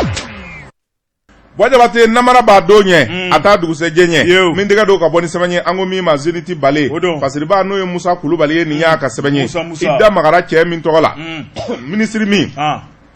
Buwa Jabate, namara b'a don ɲɛ, a t'a dugusɛjɛ ɲɛ. Min tɛgɛ don ka bɔ ni sɛbɛn ye, an ko min ma Zenith Bale. Fasiriba, n'o ye Musa Kulubali ye, nin y'a ka sɛbɛn ye. I da magara cɛ min tɔgɔ la, minisiri min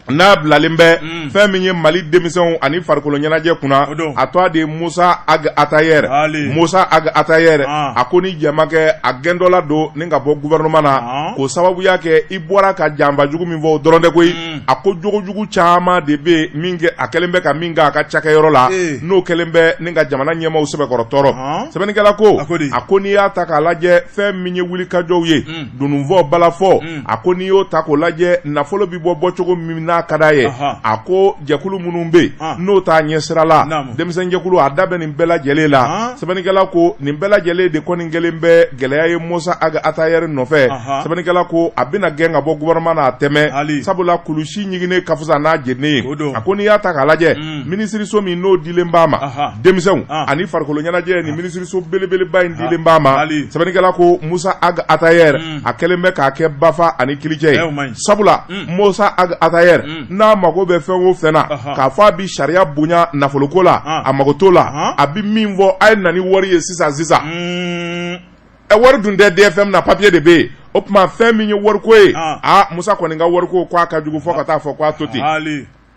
n'a bilalen bɛ fɛn min ye Mali denmisɛnw ani farikolo ɲɛnajɛ kunna, a tɔgɔ de ye Musa Ag Attaher. Musa Ag Attaher, a ko ni jama kɛ a gɛntɔla don ni ka bɔ gouvernement na, k'o sababuya kɛ i bɔra ka janfa jugu min fɔ, o dɔrɔn tɛ koyi. A ko jogojugu caman de bɛ yen min kɛ, a kɛlen bɛ ka min kɛ a ka cakɛyɔrɔ la, n'o kɛlen bɛ ni ka jamana ɲɛmaaw sɛbɛkɔrɔ tɔɔrɔ. Sɛbɛnnikɛla ko a ko n'i y'a ta k'a lajɛ, fɛn min ye wulikajɔw ye, dununfɔ, balafɔ, a ko n'i y'o ta k'o lajɛ, nafolo bɛ bɔ bɔcogo min n'a ka d'a ye, a ko jɛkulu minnu bɛ yen n'o t'a ɲɛ sira la, denmisɛnjɛkulu, a da bɛ nin bɛɛ lajɛlen la. Sɛbɛnnikɛla ko nin bɛɛ lajɛlen de kɔni kɛlen bɛ gɛlɛya ye Musa Ag Attaher nɔfɛ. Sɛbɛnnikɛla ko a bɛna gɛn ka bɔ gouvernement na a tɛmɛ, sabula kulusi ɲiginnen ka fisa n'a jeninen ye. A ko n'i y'a ta k'a lajɛ, minisiriso min n'o dilen b'a ma, denmisɛnw ani farikolo ɲɛnajɛ, ni minisiriso belebeleba in dilen b'a ma, sɛbɛnnikɛla ko Musa Ag Attaher a kɛlen bɛ k'a kɛ bafa ani kilicɛ ye, sabula Musa Ag Attaher n'a mago bɛ fɛn o fɛn na, k'a fɔ a bɛ sariya bonya nafoloko la, a mago t'o la. A bɛ min fɔ, a ye na ni wari ye sisan sisan. Ɛ, wari dun tɛ DFM na, papier de bɛ yen. O tuma fɛn min ye wariko ye, aa, Musa kɔni ka wariko ko a ka jugu fo ka taa fɔ k'a to ten.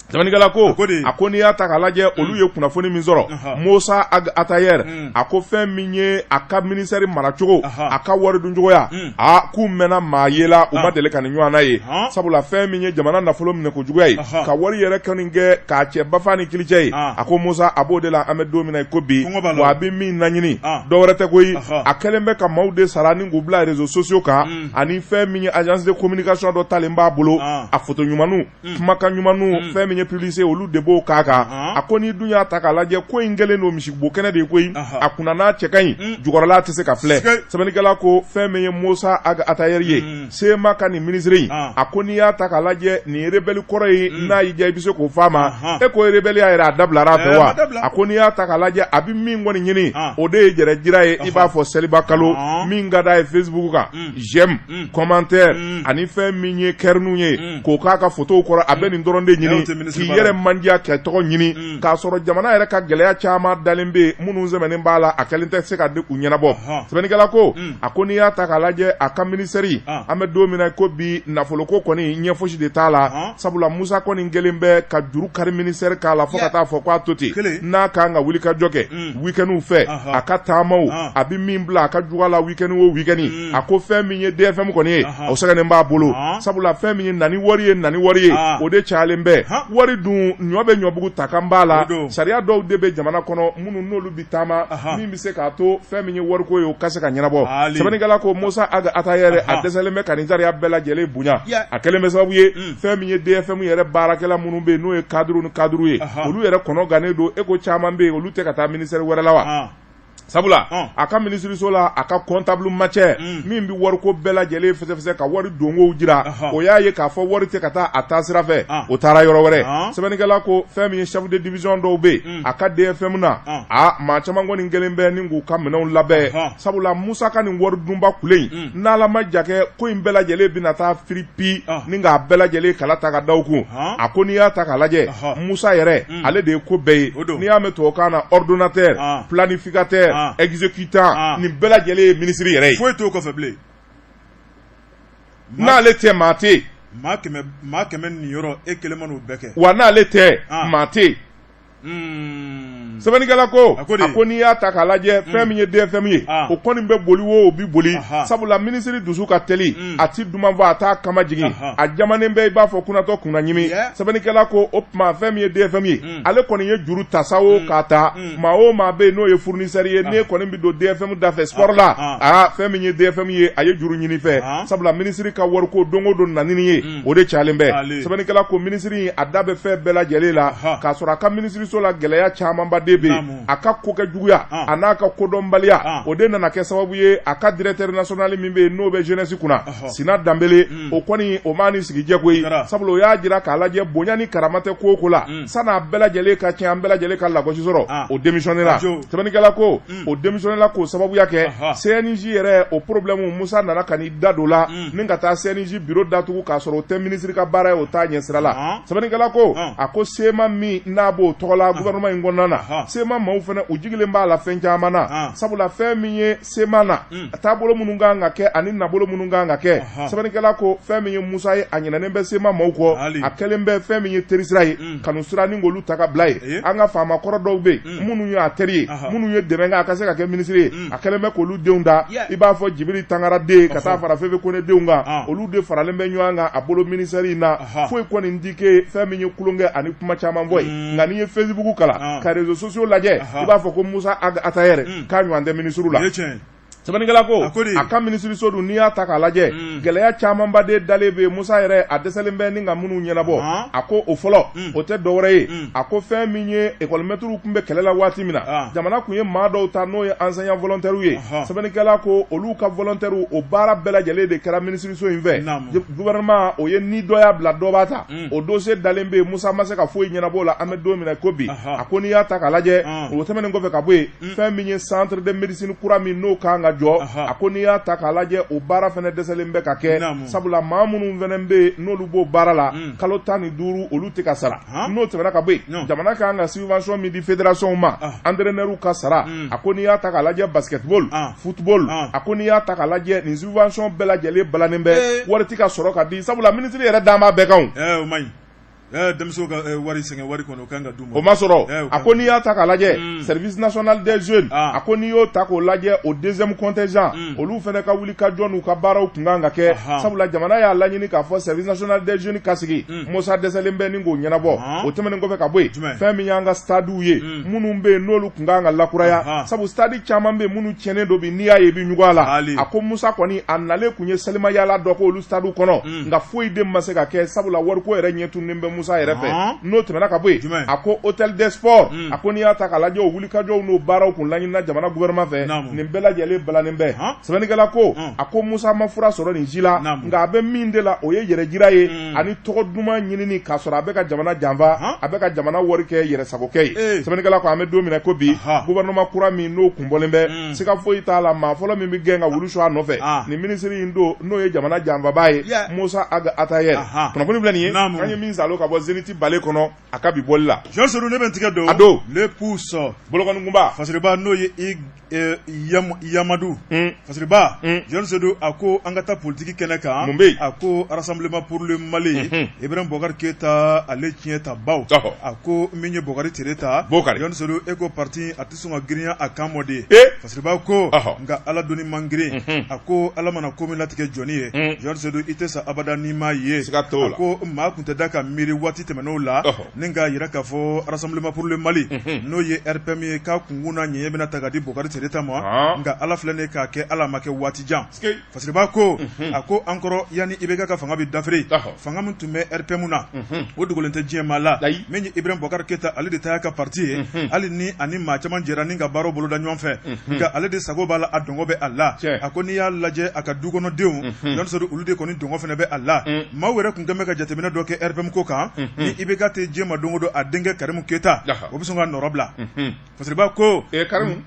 Sɛbɛnnikɛla ko a ko n'i y'a ta k'a lajɛ olu ye kunnafoni min sɔrɔ Musa Ag Ataher a ko fɛn min ye a ka ministère maracogo a ka wari duncogoya a k'u mɛnna maa ye la u ma deli ka nin ɲɔgɔnna ye sabula fɛn min ye jamana nafolo minɛ kojuguya ye ka wari yɛrɛ kɔni kɛ k'a cɛ bafa ni kilicɛ ye a ko Musa a b'o de la an bɛ don min na i ko bi wa a bɛ min laɲini dɔwɛrɛ tɛ koyi a kɛlen bɛ ka maaw de sara ni k'u bila réseaux sociaux kan ani fɛn min ye agence de communication dɔ talen b'a bolo a photo ɲumanw kumakan ɲumanw fɛn min ye publicité olu de b'o k'a kan a ko n'i dun y'a ta k'a lajɛ ko in kɛlen don misibo kɛnɛ de ye koyi a kunna n'a cɛ ka ɲi jukɔrɔla tɛ se ka filɛ sɛbɛnnikɛla ko fɛn min ye Musa Ag Ataher ye CMA ka nin minisiri in a ko n'i y'a ta k'a lajɛ nin ye rebelle kɔrɔ ye n'a y'i diya i bɛ se k'o f'a ma e ko rebelle ya yɛrɛ a dabilara a fɛ wa a ko n'i y'a ta k'a lajɛ a bɛ min kɔni ɲini o de ye yɛrɛ jira ye i b'a fɔ seliba kalo min ka d'a ye Facebook kan j'aime commentaire ani fɛn min ye cœurninw ye k'o k'a ka photow kɔrɔ a bɛ nin dɔrɔn de ɲini k'i yɛrɛ mandiya kɛ tɔgɔ ɲini k'a sɔrɔ jamana yɛrɛ ka gɛlɛya caman dalen bɛ yen minnu sɛmɛnen b'a la a kɛlen tɛ se ka u ɲɛnabɔ sɛbɛnnikɛla ko a ko n'i y'a ta k'a lajɛ a ka ministère an bɛ don min na ko bi nafoloko kɔni ɲɛ fosi de t'a la sabula Musa kɔni kɛlen bɛ ka juru kari ministère k'a la fo ka taa fɔ k'a to ten n'a kan ka wuli ka jɔ kɛ week-endw fɛ a ka taamaw a bɛ min bila a ka juga la week-end o week-end a ko fɛn min ye DFM kɔni ye o sɛgɛnnen b'a bolo sabula fɛn min ye na ni wari ye na ni wari ye o de cayalen bɛ wari dun ɲɔ bɛ ɲɔbugu ta kan b'a la sariya dɔw de bɛ jamana kɔnɔ minnu n'olu bɛ taama min bɛ se k'a to fɛn min ye wariko ye o ka se ka ɲɛnabɔ sɛbɛnnikɛla ko Musa Ag Ataher a dɛsɛlen bɛ ka nin sariya bɛɛ lajɛlen bonya a kɛlen bɛ sababu ye fɛn min ye DFM yɛrɛ baarakɛla minnu bɛ yen n'o ye cadre ni cadre ye olu yɛrɛ kɔnɔ gannen don e ko caman bɛ yen olu tɛ ka taa ministère wɛrɛ la wa sabula a ka minisiriso la a ka comptable matière min bɛ wariko bɛɛ lajɛlen fɛsɛfɛsɛ ka wari donkow jira o y'a ye k'a fɔ wari tɛ ka taa a taa sira fɛ o taara yɔrɔ wɛrɛ sɛbɛnnikɛla ko fɛn min ye chef de division dɔw bɛ yen a ka DFM na a maa caman kɔni kɛlen bɛ ni k'u ka minɛnw labɛn sabula Musa ka nin wari dunba kule in n'Ala ma ja kɛ ko in bɛɛ lajɛlen bɛna taa firi pi ni k'a bɛɛ lajɛlen kala ta ka da u kun a ko n'i y'a ta k'a lajɛ Musa yɛrɛ ale de ye ko bɛɛ ye n'i y'a mɛn tubabukan na ordonnateur planificateur exécutant nin bɛɛ lajɛlen ye minisiri yɛrɛ ye foyi t'o kɔfɛ bilen n'ale tɛ maa tɛ yen maa 100 niyɔrɔ e kelen man'o bɛɛ kɛ wa n'ale tɛ maa tɛ yen sɛbɛnnikɛla ko a ko n'i y'a ta k'a lajɛ fɛn min ye DFM ye o kɔni bɛ boli o bɛ boli sabula minisiri dusu ka teli a tɛ duman fɔ a t'a kama jigin a jamanen bɛ i b'a fɔ kunatɔ kunna ɲimi sɛbɛnnikɛla ko o tuma fɛn min ye DFM ye ale kɔni ye juru ta sa o k'a ta maa o maa bɛ yen n'o ye fournisseur ye n'e kɔni bɛ don DFM da fɛ sport la aa fɛn min ye DFM ye a ye juru ɲini fɛ sabula minisiri ka wariko don o don nanini ye o de cayalen bɛ sɛbɛnnikɛla ko minisiri a da bɛ fɛn bɛɛ lajɛlen la k'a sɔrɔ a ka minisiriso la gɛlɛya camanba de bɛ yen a ka kokɛ juguya a n'a ka kodɔnbaliya o de nana kɛ sababu ye a ka directeur national min bɛ yen n'o bɛ jeunesse kunna Sina Danbele o kɔni o m'a ni sigi jɛ koyi sabula o y'a jira k'a lajɛ bonya ni karama tɛ ko o ko la san'a bɛɛ lajɛlen ka tiɲɛ an bɛɛ lajɛlen ka lagosi sɔrɔ o démissionné la sɛbɛnnikɛla ko o démissionné la k'o sababuya kɛ CNJ yɛrɛ o problème Musa nana ka n'i da don la ni ka taa CNJ bureau datugu k'a sɔrɔ o tɛ minisiri ka baara ye o t'a ɲɛ sira la sɛbɛnnikɛla ko a ko CMA min n'a b'o tɔgɔ la gouvernement in kɔnɔna na CMA maaw fana u jigilen b'a la fɛn caman na sabula fɛn min ye CMA na taabolo minnu kan ka kɛ ani nabolo minnu kan ka kɛ sɛbɛnnikɛla ko fɛn min ye Musa ye a ɲinɛnen bɛ CMA maaw kɔ a kɛlen bɛ fɛn min ye terisira ye kanusira ni k'olu ta ka bila ye an ka faama kɔrɔ dɔw bɛ yen minnu ye a teri ye minnu ye dɛmɛ kɛ a ka se ka kɛ minisiri ye a kɛlen bɛ k'olu denw da i b'a fɔ Jibiri Tangara den ka taa fara Fefe Kone denw kan olu de faralen bɛ ɲɔgɔn kan a bolo ministère in na foyi kɔni ti kɛ fɛn min ye tulonkɛ ani kuma caman fɔ ye nka n'i ye Facebook kalan ka réseaux sociaux lajɛ i b'a fɔ ko Musa Ag Attaher k'a ɲɔgɔn tɛ minisiriw la. Sɛbɛnnikɛla ko a ka minisiriso dun n'i y'a ta k'a lajɛ gɛlɛya camanba de dalen bɛ Musa yɛrɛ a dɛsɛlen bɛ ni ka minnu ɲɛnabɔ a ko o fɔlɔ o tɛ dɔwɛrɛ ye a ko fɛn min ye ekɔlimɛtiriw tun bɛ kɛlɛ la waati min na jamana tun ye maa dɔw ta n'o ye enseignant volontaires ye sɛbɛnnikɛla ko olu ka volontaires o baara bɛɛ lajɛlen de kɛra minisiriso in fɛ gouvernement o ye ni dɔ y'a bila dɔ b'a ta o dossier dalen bɛ yen Musa ma se ka foyi ɲɛnabɔ o la an bɛ don min na ko bi a ko n'i y'a ta k'a lajɛ o tɛmɛnen kɔfɛ ka bɔ yen fɛn min ye centre de médecine kura min n'o kan ka jɔ a ko n'i y'a ta k'a lajɛ o baara fana dɛsɛlen bɛ ka kɛ sabula maa minnu fana bɛ yen n'olu b'o baara la kalo 15 olu tɛ ka sara n'o tɛmɛna ka bɔ yen jamana kan ka subvention min di fédération ma entraîneur ka sara a ko n'i y'a ta k'a lajɛ basketball football a ko n'i y'a ta k'a lajɛ nin subvention bɛɛ lajɛlen balannen bɛ wari tɛ ka sɔrɔ ka di sabula minisiri yɛrɛ dan b'a bɛɛ kan. Denmisɛnw ka wari sɛgɛn wari kɔnɔ o kan ka d'u ma o ma sɔrɔ a ko n'i y'a ta k'a lajɛ service national des jeunes a ko n'i y'o ta k'o lajɛ o deuxième contingent olu fana ka wuli ka jɔ n'u ka baaraw tun kan ka kɛ sabula jamana y'a laɲini k'a fɔ service national des jeunes ka sigi Musa dɛsɛlen bɛ ni k'o ɲɛnabɔ o tɛmɛnen kɔfɛ ka bɔ yen fɛn min y'an ka stadiw ye minnu bɛ yen n'olu tun kan ka lakuraya sabu stade caman bɛ yen minnu tiɲɛnen don bi n'i y'a ye i bɛ ɲugun a la a ko Musa kɔni a nalen tun ye salimayaala dɔ k'olu stadiw kɔnɔ nka foyi de ma se ka kɛ sabula wariko yɛrɛ ɲɛ tununnen bɛ Musa yɛrɛ fɛ n'o tɛmɛna ka bɔ yen a ko hôtel des sports a ko n'i y'a ta k'a lajɛ o wulikajɔw n'o baaraw kun laɲinina jamana gouvernement fɛ nin bɛɛ lajɛlen balannen bɛ sɛbɛnnikɛla ko a ko Musa ma fura sɔrɔ nin si la nka a bɛ min de la o ye yɛrɛjira ye ani tɔgɔ duman ɲinini k'a sɔrɔ a bɛ ka jamana janfa a bɛ ka jamana wari kɛ yɛrɛsagokɛ ye sɛbɛnnikɛla ko an bɛ don min na ko bi gouvernement kura min n'o kunbɔlen bɛ siga foyi t'a la maa fɔlɔ min bɛ gɛn ka wulu su a nɔfɛ nin minisiri in don n'o ye jamana janfabaa ye Musa Ag Attaher kunnafoni filɛ nin ye an ye min salo ka bɔ Zenith bale kɔnɔ a ka bi bɔli la Jean Seydou ne bɛ n tigɛ don a don Le Pouce bolonkɔnikunba Fasiriba n'o ye Yamadu Fasiriba Jean Seydou a ko an ka taa politiki kɛnɛ kan mun bɛ yen a ko Rassemblement pour le Mali Ibrahim Boubacar Keita ale tiɲɛ ta baw a ko min ye Bokari Tereta Jean Seydou e ko parti a tɛ sɔn ka girinya a kan mɔ de Fasiriba ko nka Ala doni man girin a ko Ala mana ko min latigɛ jɔni ye Jean Seydou i tɛ sa abada n'i m'a ye siga t'o la a ko maa tun tɛ da ka miiri waati tɛmɛnenw la ni k'a jira k'a fɔ Rassemblement pour le Mali n'o ye RPM ye k'a kunkun n'a ɲɛɲɛ bɛna ta ka di Bokari Tereta ma nka Ala filɛ nin k'a kɛ Ala ma kɛ waati jan Fasiriba ko a ko an kɔrɔ yanni IBK ka fanga bɛ dafiri fanga min tun bɛ RPM na o dogolen tɛ diɲɛ maa la min ye Ibrahim Boubacar Keita ale de ta y'a ka parti ye hali ni ani maa caman jɛra ni ka baaraw boloda ɲɔgɔn fɛ nka ale de sago b'a la a dɔngɔ bɛ a la a ko n'i y'a lajɛ a ka dukɔnɔdenw Seydou olu de kɔni dɔngɔ fana bɛ a la maaw yɛrɛ tun kɛlen bɛ ka jateminɛ dɔ kɛ RPM ko kan ni IBK tɛ diɲɛ ma don o don a denkɛ Karimu Keita o bɛ sɔn ka nɔrɔ bila Fasiriba ko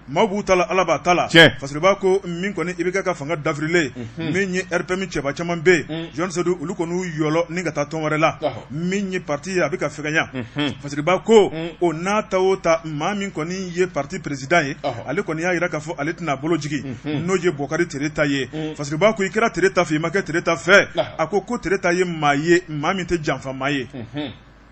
maaw b'u ta la Ala b'a ta la Fasiriba ko min kɔni IBK ka fanga dafirilen min ye RPM cɛba caman bɛ yen Jean Seydou olu kɔni y'u yɔlɔ ni ka taa tɔn wɛrɛ la min ye parti ye a bɛ ka fɛgɛnya Fasiriba ko o n'a ta o ta maa min kɔni ye parti président ye ale kɔni y'a jira k'a fɔ ale tɛna bolo jigin n'o ye Bokari Tereta ye Fasiriba ko i kɛra Tereta fɛ i ma kɛ Tereta fɛ a ko ko Tereta ye maa ye maa min tɛ janfa maa ye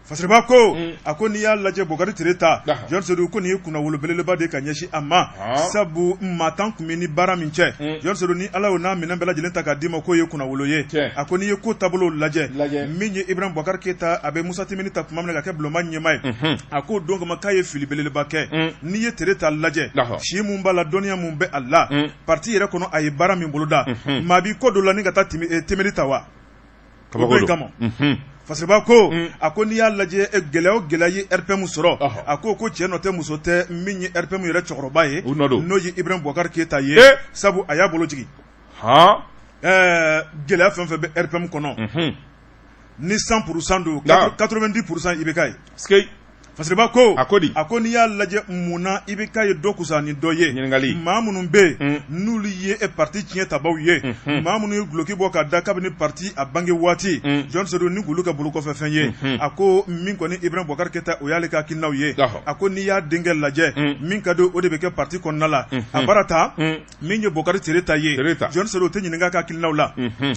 Fasiriba ko a ko n'i y'a lajɛ Bokari Tereta Jean Seydou ko nin ye kunnawolo belebeleba de ka ɲɛsin a ma sabu maa tan tun bɛ ni baara min cɛ Jean Seydou ni Ala y'o n'a minɛn bɛɛ lajɛlen ta k'a d'i ma k'o ye kunnawolo ye a ko n'i ye ko taabolo lajɛ min ye Ibrahim Boubacar Keita a bɛ Musa Timini ta tuma min na ka kɛ bulonba ɲɛmaa ye a k'o don kama k'a ye fili belebeleba kɛ n'i ye Tereta lajɛ si mun b'a la dɔnniya mun bɛ a la parti yɛrɛ kɔnɔ a ye baara min boloda maa b'i kɔ don la ni ka taa Timini ta wa kabako kama Fasiriba ko a ko n'i y'a lajɛ gɛlɛya o gɛlɛya ye RPM sɔrɔ a ko ko cɛ nɔ tɛ muso tɛ min ye RPM yɛrɛ cɛkɔrɔba ye n'o ye Ibrahim Boubacar Keita ye sabu a y'a bolo jigin gɛlɛya fɛn fɛn bɛ RPM kɔnɔ ni 100% don 90% IBK ye Fasiriba ko a ko di a ko n'i y'a lajɛ mun na IBK ye dɔ kusa ni dɔ ye ɲininkali maa minnu bɛ yen n'olu ye parti tiɲɛ tabaw ye maa minnu ye duloki bɔ ka da kabini parti a bange waati Jean Seydou ni k'olu kɛ bolokɔfɛfɛn ye a ko min kɔni Ibrahim Boubacar Keita o y'ale ka hakilinaw ye a ko n'i y'a denkɛ lajɛ min ka di o de bɛ kɛ parti kɔnɔna la a baara ta min ye Bokari Tereta ye Jean Seydou o tɛ ɲininka ka hakilinaw la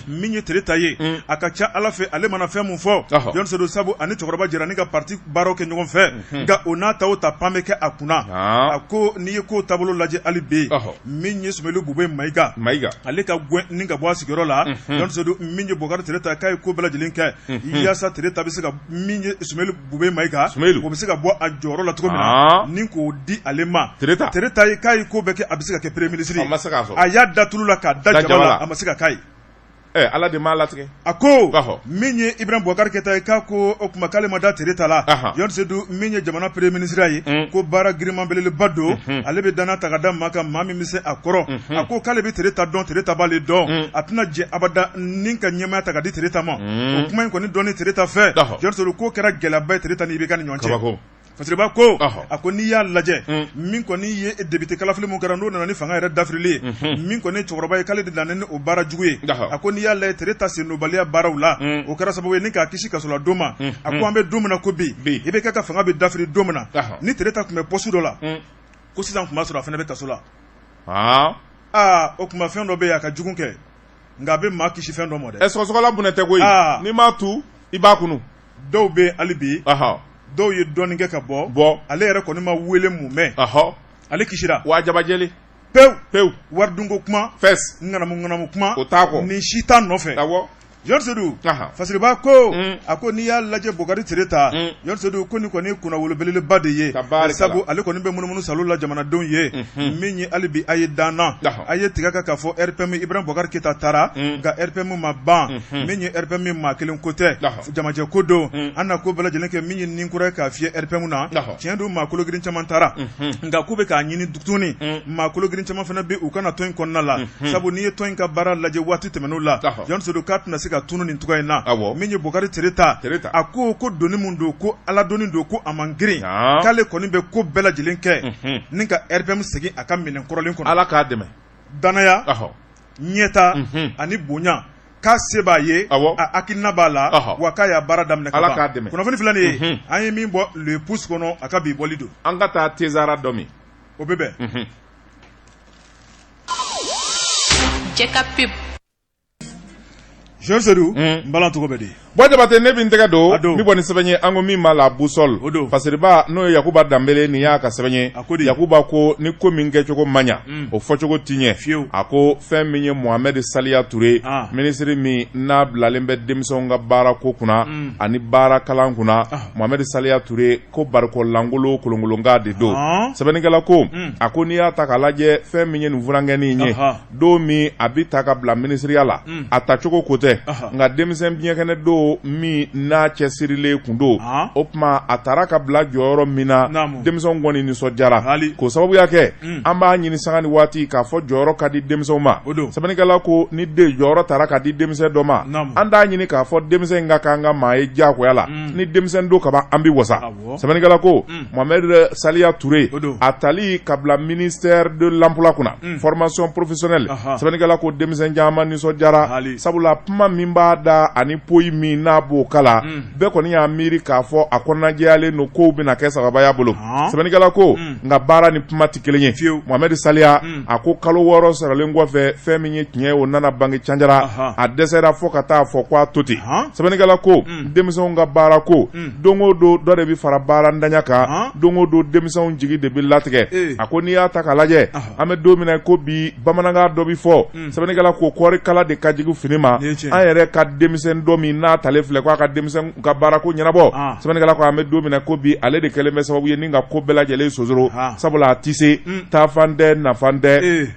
min ye Tereta ye a ka ca Ala fɛ ale mana fɛn min fɔ Jean Seydou sabu ani cɛkɔrɔba jɛra ni ka parti baaraw kɛ ɲɔgɔn fɛ nka o n'a ta o ta pan bɛ kɛ a kunna a ko n'i ye ko taabolo lajɛ hali bi min ye Soumeylou Boubèye Maïga ale ka gɛn ni ka bɔ a sigiyɔrɔ la Jean Seydou min ye Bokari Tereta k'a ye ko bɛɛ lajɛlen kɛ yaasa Tereta bɛ se ka min ye Soumeylou Boubèye Maïga o bɛ se ka bɔ a jɔyɔrɔ la cogo min na ni k'o di ale ma Tereta ye k'a ye ko bɛɛ kɛ a bɛ se ka kɛ premier ministre ye a y'a da tulu la k'a da jaba la a ma se ka k'a ye Ala de m'a latigɛ a ko min ye Ibrahim Boubacar Keita ye k'a ko o tuma k'ale ma da Tereta la Jean Seydou min ye jamana premier ministre ye ko baara girinman belebeleba don ale bɛ danaya ta ka da maa kan maa min bɛ se a kɔrɔ a ko k'ale bɛ Tereta dɔn Tereta b'ale dɔn a tɛna jɛ abada ni ka ɲɛmaaya ta ka di Tereta ma o kuma in kɔni dɔnni Tereta fɛ Jean Seydou k'o kɛra gɛlɛyaba ye Tereta ni IBK ni ɲɔgɔn cɛ Fasiriba ko a ko n'i y'a lajɛ min kɔni ye député kalafili min kɛra n'o nana ni fanga yɛrɛ dafirili ye min kɔni ye cɛkɔrɔba ye k'ale de nana ni o baara jugu ye a ko n'i y'a lajɛ Tereta sendonbaliya baaraw la o kɛra sababu ye ni k'a kisi kasoladon ma a ko an bɛ don min na ko bi IBK ka fanga bɛ dafiri don min na ni Tereta tun bɛ poste dɔ la ko sisan tun b'a sɔrɔ a fana bɛ kaso la aa o tuma fɛn dɔ bɛ yen a ka jugu kɛ nka a bɛ maa kisi fɛn dɔ ma dɛ ɛ sɔgɔsɔgɔla bunɛ tɛ koyi n'i m'a tu i b'a kunu. Dɔw bɛ hali bi, dɔw ye dɔɔnin kɛ ka bɔ bɔ. Ale yɛrɛ kɔni ma wele mun mɛn, ale kisira. Wa jabajɛli. Pewu pewu. Waridunko kuma, fɛs ŋanamu ŋanamu kuma, o t'a kɔ. Nin si t'a nɔfɛ. Jɔn Sedu, Fasiriba ko a ko n'i y'a lajɛ Bokari Tereta, Jɔn Sedu, ko nin kɔni kunnawolo belebeleba de ye, sabu ale kɔni bɛ munumunu salo la jamanadenw ye min ye. Hali bi a ye danna, a ye tigɛ kan k'a fɔ RPM Ibrahim Bokari Keyita taara, nka RPM ma ban. Min ye RPM, maa kelen ko tɛ, jamajɛ ko don. An na ko bɛɛ lajɛlen kɛ min ye ni kura ye k'a fiyɛ RPM na. Tiɲɛ don, maa kologirin caman taara, nka k'u bɛ k'a ɲini tuguni. Maa kologirin caman fana bɛ u ka na tɔn in kɔnɔna la, sabu n'i ye tɔn in ka baara lajɛ waati tɛmɛnenw la, Jɔn Sedu, k'a tɛna se ka tunun nin cogoya in na. Min ye Bokari Tereta, a ko ko doni min don, ko ala doni don, ko a man girin, k'ale kɔni bɛ ko bɛɛ lajɛlen kɛ ni ka RPM segin a ka minɛn kɔrɔlen kɔnɔ. Ala k'a dɛmɛ. Danaya, ɲɛta ani bonya, k'a se b'a ye, a hakilina b'a la, wa k'a y'a baara daminɛ. Ala k'a dɛmɛ. Kunnafoni filɛ nin ye, an ye min bɔ Le Pouce kɔnɔ, a ka bi bɔli don. An ka taa Tezara dɔ min. O bɛ bɛn. Jɛ ka pub. Jɔn Sedu, n bala, tɔgɔ bɛ di? Bɔ Jabate, ne bɛ n tɛgɛ don n bɛ bɔ ni sɛbɛn ye, an ko min ma La Boussole. O don. Fasiriba, n'o ye Yakuba Danbele, nin y'a ka sɛbɛn ye. A ko di? Yakuba ko ni ko min kɛcogo man ɲa, o fɔcogo ti ɲɛ. Fiyewu. A ko fɛn min ye Mohamed Saliya Ture, minisiri min n'a bilalen bɛ denmisɛnw ka baara ko kunna ani baara kalan kunna, Mohamed Saliya Ture ko barikon lankolon kolonkolonkan de don. Sɛbɛnnikɛla ko, a ko n'i y'a ta k'a lajɛ, fɛn min ye nin funankɛnin ye, don min a bɛ ta ka bila minisiriya la, a tacogo ko tɛ, nka denmisɛn biɲɛkɛnɛ don min n'a cɛsirilen kun don. O tuma a taara ka bila jɔyɔrɔ min na, denmisɛnw kɔni nisɔndiyara k'o sababuya kɛ. An b'a ɲini sanga ni waati k'a fɔ jɔyɔrɔ ka di denmisɛnw ma. Sɛbɛnnikɛla ko ni den jɔyɔrɔ taara ka di denmisɛn dɔ ma, an t'a ɲini k'a fɔ denmisɛn in ka k'an ka maa ye diyagoya la. Ni denmisɛn don kaban, an bɛ wasa. Sɛbɛnnikɛla ko Mohamed Saliya Ture, a tali ka bila ministère de l'emploi kunna, formation professionnelle, sɛbɛnnikɛla ko denmisɛn caman nisɔndiyara, sabula kuma min b'a da ani poyi min n'a b'o kala, bɛɛ kɔni y'a miiri k'a fɔ a kɔnɔnajɛyalen don, kow bɛna kɛ sababaya bolo. Sɛbɛnnikɛla ko nka baara ni kuma tɛ kelen ye. Mohamed Saliya, a ko kalo 6 sɔrɔlen kɔfɛ, fɛn min ye tiɲɛ, o nana bange canjara, a dɛsɛra fo ka taa fɔ ko a to ten. Sɛbɛnnikɛla ko denmisɛnw ka baara ko, don o don dɔ de bɛ fara baara ntanya kan, don o don denmisɛnw jigi de bɛ latigɛ. A ko n'i y'a ta k'a lajɛ, an bɛ don min na ko bi, bamanankan dɔ bɛ fɔ, sɛbɛnnikɛla ko kɔɔrikala de ka jugu fini ma. An yɛrɛ ka denmisɛn dɔ min n'a talen filɛ ko a ka denmisɛn ka baarako ɲɛnabɔ, sɛbɛnnikɛla ko an bɛ don min na ko bi, ale de kɛlen bɛ sababu ye ni ka ko bɛɛ lajɛlen sosoro, sabula a tɛ se taafan tɛ, nafan tɛ.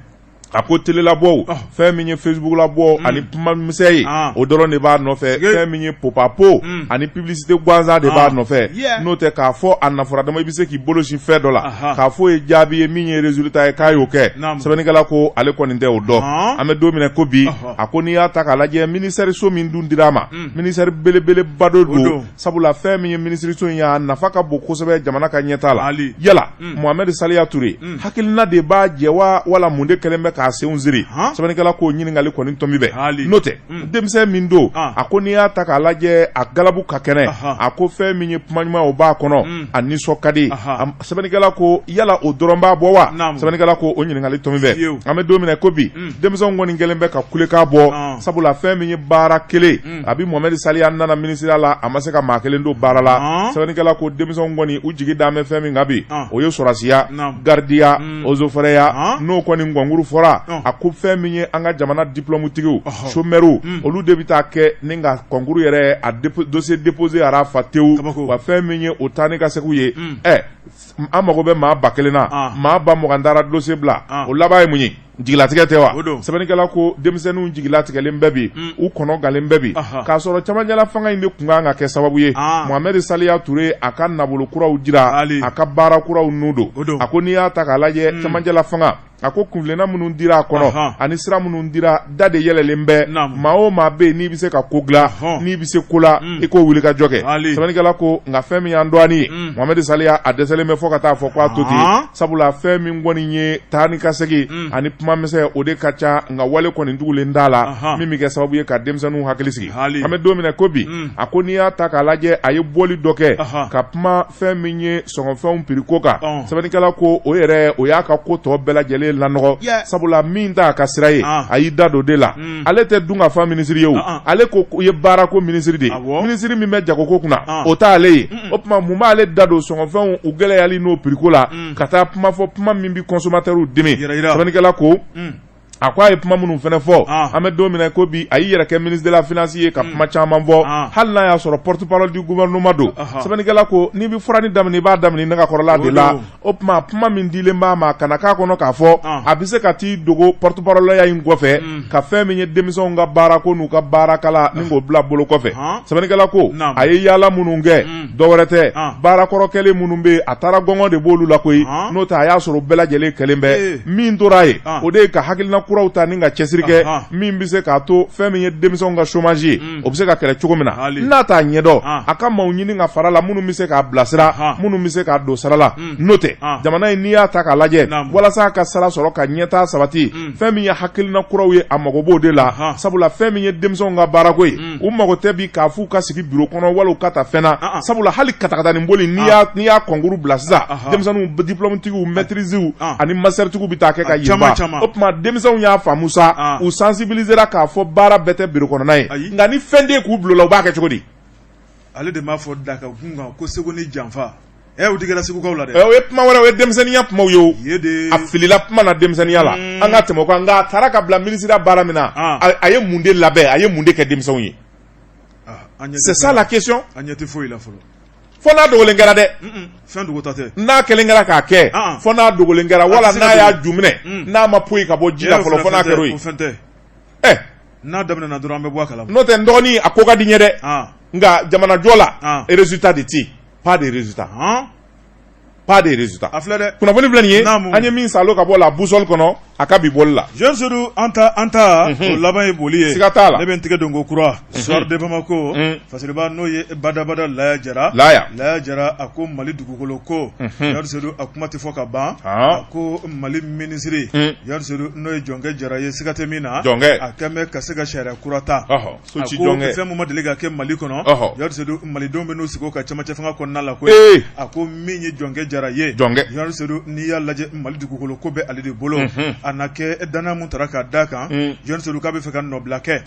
A ko telelabɔ, fɛn min ye Facebook labɔ ani kuma misɛn ye, o dɔrɔn de b'a nɔfɛ. Fɛn min ye popapo ani publicité gansan de b'a nɔfɛ. N'o tɛ k'a fɔ a nafara dama, i bɛ se k'i bolo sin fɛn dɔ la k'a fɔ ye jaabi ye min ye résultat ye k'a y'o kɛ. Sɛbɛnnikɛla ko ale kɔni tɛ o dɔn. An bɛ don min na ko bi, a ko n'i y'a ta k'a lajɛ, ministère so min dun dira a ma, ministère belebeleba dɔ don, sabula fɛn min ye minisiriso in ye, a nafa ka bon kosɛbɛ jamana ka ɲɛtaa la. Yala Mohamed Saliya Ture hakilina de b'a jɛ wa, wala mun de kɛlen bɛ k'a senw siri? Sɛbɛnnikɛla k'o ɲininkali kɔni tɔmi bɛ. N'o tɛ, denmisɛn min don, a ko n'i y'a ta k'a lajɛ, a galabu ka kɛnɛ. A ko fɛn min ye kuma ɲuman, o b'a kɔnɔ, a nisɔn ka di. Sɛbɛnnikɛla ko yala o dɔrɔn b'a bɔ wa? Sɛbɛnnikɛla ko o ɲininkali tɔmi bɛ. An bɛ don min na ko bi, denmisɛnw kɔni kɛlen bɛ ka kulekan bɔ, sabula fɛn min ye baara kelen, a bɛ Mohamed Saliya nana minisiriya la, a ma se ka maa kelen don baara la. Sɛbɛnnikɛla ko denmisɛnw kɔni u jigi dalen bɛ fɛn min kan bi, o ye sɔrɔdasiya, garidiya, eaux et forêts ya. N'o kɔni concours fɔra, a ko fɛn min ye an ka jamana diplôme tigiw, chômeurs, olu de bɛ taa kɛ ni ka concours yɛrɛ a dossier déposé ara fa tewu. Wa fɛn min ye o taa ni ka segin ye, ɛ an mago bɛ maa 1000 na, maa 20 000 taara dossier bila, o laban ye mun ye? Jigilatigɛ tɛ wa? Sɛbɛnnikɛla ko denmisɛnninw jigilatigɛlen bɛ bi, u kɔnɔ galen bɛ bi, k'a sɔrɔ camancɛla fanga in de tun kan ka kɛ sababu ye Mohamed Saliya Ture a ka nabolo kuraw jira, a ka baara kuraw nun don. A ko n'i y'a ta k'a lajɛ, camancɛla fanga, a ko kunfilenna minnu dira a kɔnɔ ani sira minnu dira, da de yɛlɛlen bɛ. Maa o maa bɛ yen n'i bɛ se ka ko dilan, n'i bɛ se ko la, i k'o wuli ka jɔ kɛ. Sɛbɛnnikɛla ko nka fɛn min y'an dɔgɔnin ye Mohamed Saliya, a dɛsɛlen bɛ fo ka taa fɔ k'a to ten, sabula fɛn min kɔni ye taa ni ka segin ani kuma misɛn, o de ka ca, nka wale kɔni tugulen t'a la min bɛ kɛ sababu ye ka denmisɛnninw hakili sigi. An bɛ don min na ko bi, a ko n'i y'a ta k'a lajɛ, a ye bɔli dɔ kɛ ka kuma fɛn min ye sɔngɔfɛnw prix ko kan. Sɛbɛnnikɛla ko o yɛrɛ, o y'a ka ko tɔ bɛɛ lajɛlen lajɛlen lanɔgɔ, sabula min t'a ka sira ye, a y'i da don de la. Ale tɛ dunkafa minisiri ye o, ale ko ye baarako minisiri de ye. Minisiri min bɛ jagoko kunna, o t'ale ye. O tuma, mun b'ale da don sɔngɔfɛnw u gɛlɛyali n'o prix ko la, ka taa kuma fɔ, kuma min bɛ consommateurs dimi? Sɛbɛnnikɛla ko a ko a ye kuma minnu fana fɔ, an bɛ don min na ko bi, a y'i yɛrɛ kɛ ministre de la finance ye ka kuma caman fɔ, hali n'a y'a sɔrɔ porte-parole du gouvernement don. Sɛbɛnnikɛla ko n'i bɛ furani daminɛ, i b'a daminɛ nɛgɛ kɔrɔla de la. O tuma, kuma min dilen b'a ma, ka na k'a kɔnɔ k'a fɔ a bɛ se ka t'i dogo porte-parole in kɔfɛ ka fɛn min ye denmisɛnw ka baarako n'u ka baarakala ni k'o bila bolo kɔfɛ. Sɛbɛnnikɛla ko a ye yaala minnu kɛ, dɔwɛrɛ tɛ, baarakɔrɔ kɛlen minnu bɛ yen, a taara gɔngɔn de b'olu la koyi. N'o tɛ, a y'a sɔrɔ bɛɛ lajɛlen kɛlen bɛ. Min tora yen, o de ye ka hakilina kuraw ta ni ka cɛsiri kɛ, min bɛ se k'a to fɛn min ye denmisɛnw ka chômage ye, o bɛ se ka kɛlɛ cogo min na. N'a t'a ɲɛdɔn, a ka maaw ɲini ka fara la minnu bɛ se k'a bilasira, minnu bɛ se k'a don sira la. N'o tɛ, jamana in, n'i y'a ta k'a lajɛ, walasa ka sara sɔrɔ ka ɲɛtaa sabati, fɛn min ye hakilina kuraw ye, a mago b'o de la, sabula fɛn min ye denmisɛnw ka baarako ye, u mago tɛ bi k'a f'u ka sigi bureau kɔnɔ wali u ka taa fɛn na, sabula hali katakatanin boli, n'i y'a concours bila sisan, denmisɛnninw, diplôme tigiw, maîtrise ani master tigiw bɛ taa kɛ ka yiriwa. O tuma, denmisɛnw y'a faamu sa, u sensibilisera k'a fɔ baara bɛɛ tɛ bureau kɔnɔna ye. Nka ni fɛn tɛ k'u bila o la, u b'a kɛ cogo di? Ale de m'a fɔ da ka gun kan ko Segu ni janfa. O digira Segukaw la dɛ. O ye kuma wɛrɛ, o ye denmisɛnninya kumaw ye o. A filila kuma na denmisɛnninya la. An ka tɛmɛ o kan. Nka a taara ka bila minisiriya baara min na, a ye mun de labɛn? A ye mun de kɛ denmisɛnw ye? C'est ça la question. An ɲɛ tɛ foyi la fɔlɔ. Fo n'a dogolen kɛra dɛ. Fɛn dogota tɛ. N'a kelen kɛra k'a kɛ, fo n'a dogolen kɛra, wala n'a y'a ju minɛ, n'a ma poyi ka bɔ ji la fɔlɔ, fo n'a kɛra o ye. O fɛn tɛ. N'a daminɛna dɔrɔn, an bɛ bɔ a kalama. N'o tɛ, n dɔgɔnin, a ko ka di n ye dɛ, nka jamanajɔ la, résultat de tɛ yen, pas de résultat, pas de résultat. A filɛ dɛ. Kunnafoni filɛ nin ye, an ye min salo ka bɔ la Boussole kɔnɔ a ka bi bɔli la. Jean Seydou, an ta an ta o laban ye boli ye. Siga t'a la. Ne bɛ n tigɛ don ko kura Soir de Bamako. Fasiriba, n'o ye badabada Laya Jara. Laya. Laya Jara, a ko Mali dugukolo ko, Jean Seydou, a kuma tɛ fɔ ka ban. A ko Mali minisiri, Jean Seydou, n'o ye Jɔnkɛ Jara ye, siga tɛ min na. Jɔnkɛ. A kɛlen bɛ ka se ka sariya kura ta. So ci jɔnkɛ. Fɛn min ma deli ka kɛ Mali kɔnɔ, Jean Seydou, malidenw bɛ n'u sigi o ka cɛmancɛ fanga kɔnɔna la koyi. A ko min ye Jɔnkɛ Jara ye, Jɔnkɛ, Jean Seydou, n'i y'a lajɛ, Mali dugukolo ko bɛ ale de bolo. A na kɛ danaya mun tara k'a d'a kan, Jean Seydou, k'a bɛ fɛ ka nɔbila kɛ.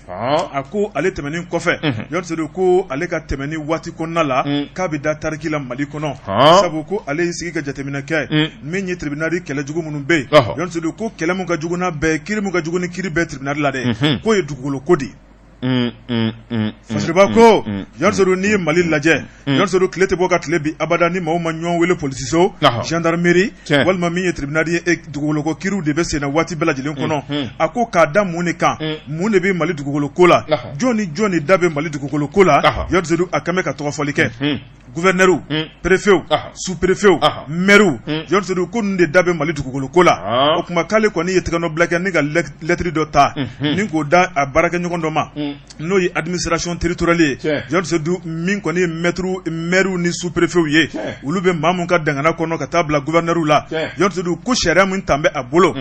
A ko ale tɛmɛnen kɔfɛ, Jean Seydou ko ale ka tɛmɛ ni waati kɔnɔna la, k'a bɛ da tariki la Mali kɔnɔ, sabu ko ale y'i sigi ka jateminɛ kɛ, min ye tribunal kɛlɛ jugu minnu bɛ yen, Jean Seydou ko kɛlɛ min ka jugu n'a bɛɛ, kiri min ka jugu ni kiri bɛɛ tribunal la dɛ, k'o ye dugukolo ko de ye. Fasiriba ko Jean Seydou, n'i ye Mali lajɛ, Jean Seydou, tile tɛ bɔ ka tile bin abada ni maaw ma ɲɔgɔn wele polisiso, gendarmerie, walima min ye tribunal ye, dugukolo ko kiriw de bɛ senna waati bɛɛ lajɛlen kɔnɔ. A ko k'a da mun de kan? Mun de bɛ Mali dugukolo ko la? Jɔn ni jɔn de da bɛ Mali dugukolo ko la? Jean Seydou, a kɛlen bɛ ka tɔgɔfɔli kɛ: gouverneur, préfet, sous-préfet, maire. Jean Seydou ko ninnu de da bɛ Mali dugukolo ko la. O tuma, k'ale kɔni ye tɛgɛnɔbila kɛ ni ka lɛtiri dɔ ta ni k'o da a baarakɛɲɔgɔn dɔ ma, n'o ye administration territoriale ye. Jean Seydou, min kɔni ye maire ni sous-préfet ye, olu bɛ maa min ka dangana kɔnɔ ka taa bila gouverneur la. Jean Seydou ko sariya min tan bɛ a bolo,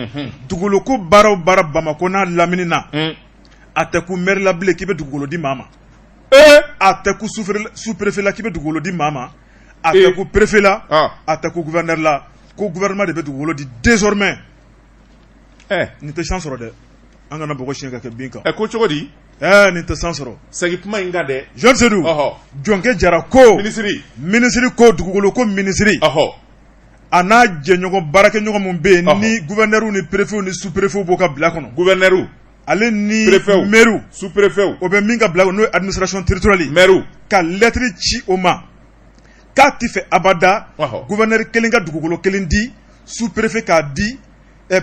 dugukolo ko baara o baara Bamakɔ n'a lamini na, a tɛ kun maire la bilen k'i bɛ dugukolo di maa ma. A tɛ kun sous-préfet la k'i bɛ dugukolo di maa ma. A tɛ kun préfet la, a tɛ kun gouverneur la. Ko gouvernement de bɛ dugukolo di désormais. Nin tɛ chance sɔrɔ dɛ, an kana bɔgɔ siɲɛ ka kɛ bin kan. Ko cogo di? Nin tɛ chance sɔrɔ. Segin kuma in kan dɛ. Jean Seydou, Jɔnkɛ Jara ko minisiri minisiri ko dugukolo ko minisiri, a n'a jɛɲɔgɔn baarakɛɲɔgɔn min bɛ yen ni gouverneur ni préfet ni sous-préfet b'o ka bila kɔnɔ. Gouverneur. Ale ni préfet, maire, sous-préfet. O bɛ min ka bila n'o ye administration territoriale ye. Maire. Ka lettre ci o ma k'a tɛ fɛ abada gouverneur kelen ka dugukolo kelen di, sous-préfet k'a di,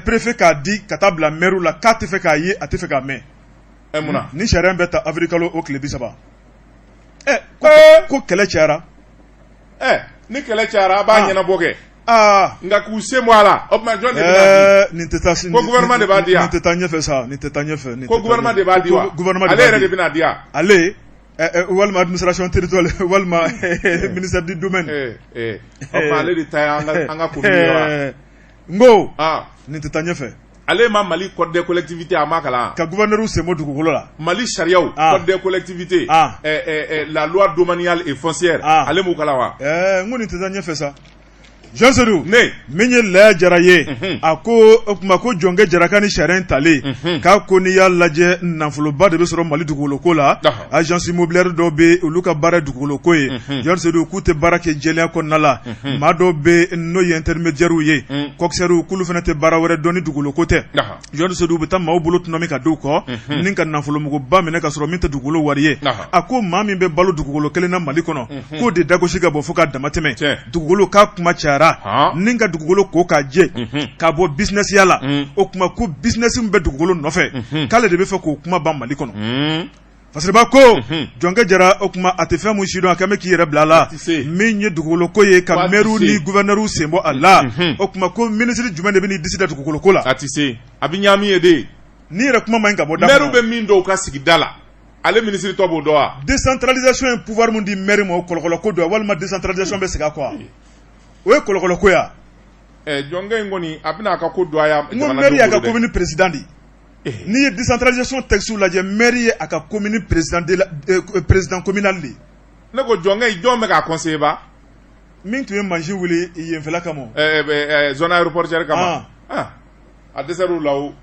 préfet k'a di, ka taa bila maire la, k'a tɛ fɛ k'a ye, a tɛ fɛ k'a mɛn. Munna? Ni sariya in bɛ ta avril kalo o tile 30. Ko kɛlɛ cayara. Ni kɛlɛ cayara, a b'a ɲɛnabɔ kɛ. Aa. Nka k'u sen bɔ a la, o tuma, jɔn de bɛna di? Nin tɛ taa. Ko gouvernement de b'a di yan. Nin tɛ taa ɲɛfɛ sa, nin tɛ taa ɲɛfɛ. Ko gouvernement de b'a di wa? Gouvernement. Ale yɛrɛ de bɛna di yan? Ale walima administration territoriale walima ministère du domaine. O tuma, ale de ta ye an ka commune ye wa? N ko nin tɛ taa ɲɛfɛ. Ale ma Mali code des collectivités, a ma kalan? Ka gouverneur sen bɔ dugukolo la. Mali sariyaw, code des collectivités, la loi domaniale et foncière, ale m'o kalan wa? N ko nin tɛ taa ɲɛfɛ sa. Jean Seydou ne min ye Laya Jara ye a ko o tuma ko jɔnkɛ Jara ka ni sariya in talen k'a ko n'i y'a lajɛ nafoloba de bɛ sɔrɔ Mali dugukolo ko la agence immobilière dɔw bɛ olu ka baara dugukolo ko ye Jean Seydou k'u tɛ baara kɛ jɛlenya kɔnɔna la maa dɔw bɛ n'o ye intermédiaires ye coxeurs k'olu fana tɛ baara wɛrɛ dɔn ni dugukolo ko tɛ Jean Seydou bɛ taa maaw bolo tɔnɔmi ka d'u kɔ ni ka nafolomuguba minɛ ka sɔrɔ min tɛ dugukolo wari ye a ko maa min bɛ balo dugukolo kelen na Mali kɔnɔ k'o de dagosi ka bon fo ka damatɛmɛ dugukolo k'a kuma cayara ni ka dugukolo ko k'a jɛ k'a bɔ businessya la o tuma ko business min bɛ dugukolo nɔfɛ k'ale de bɛ fɛ k'o kuma ban Mali kɔnɔ Fasiriba ko jɔnkɛ Jara o tuma a tɛ fɛn min sidɔn a kɛlen bɛ k'i yɛrɛ bila a la min ye dugukolo ko ye ka mɛriw ni gouverneurs sen bɔ a la o tuma ko minisiri jumɛn de bɛ n'i disi da dugukolo ko la a tɛ se a bɛ ɲaami ye de n'i yɛrɛ kuma man ɲi ka bɔ da mɛriw bɛ min dɔn u ka sigida la ale minisiri tɔ b'o dɔn wa décentralisation ye pouvoir min di maire ma o kɔlɔkɔlɔ ko don walima décentralisation bɛ segin a kɔ wa o ye kɔlɔkɔlɔ ko ye jɔnkɛ in kɔni a bɛna a ka ko don a n ko maire y'a ka commune président de ye n'i ye décentralisation texte lajɛ maire ye a ka commune président de la président communal de ye ne ko jɔnkɛ in jɔn bɛ k'a conseiller ba min tun ye mansin wuli yenfɛla kama zone aéroportuaire kama a dɛsɛr'u la o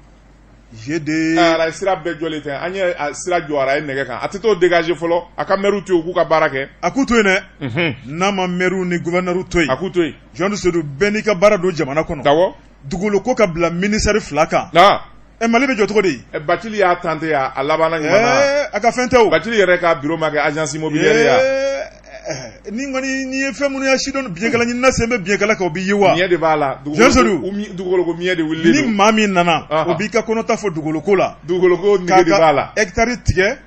GD ara sira bɛɛ jɔlen tɛ an ye sira jɔ ara ye nɛgɛ kan a tɛ t'o dégager fɔlɔ a ka maire to yen u k'u ka baara kɛ a k'u to yen dɛ n'a ma maire ni gouverneur to yen a k'u to yen Jean Seydou bɛɛ n'i ka baara don jamana kɔnɔ awɔ dugukolo ko ka bila ministère fila kan ɛ Mali bɛ jɔ cogo di Bacili y'a tenté a labanna ɲuman na a ka fɛn tɛ o Bacili yɛrɛ ka bureau ma kɛ agence immobilière ye ni kɔni n'i ye fɛn minnu ya sidɔn biɲɛkala ɲinina sen bɛ biɲɛkala kan o b'i ye wa miɲɛ de b'a la dugukolo ko miɲɛ de wulilen don ni maa min nana o b'i ka kɔnɔta fɔ dugukolo ko la dugukolo ko nege de b'a la hectare tigɛ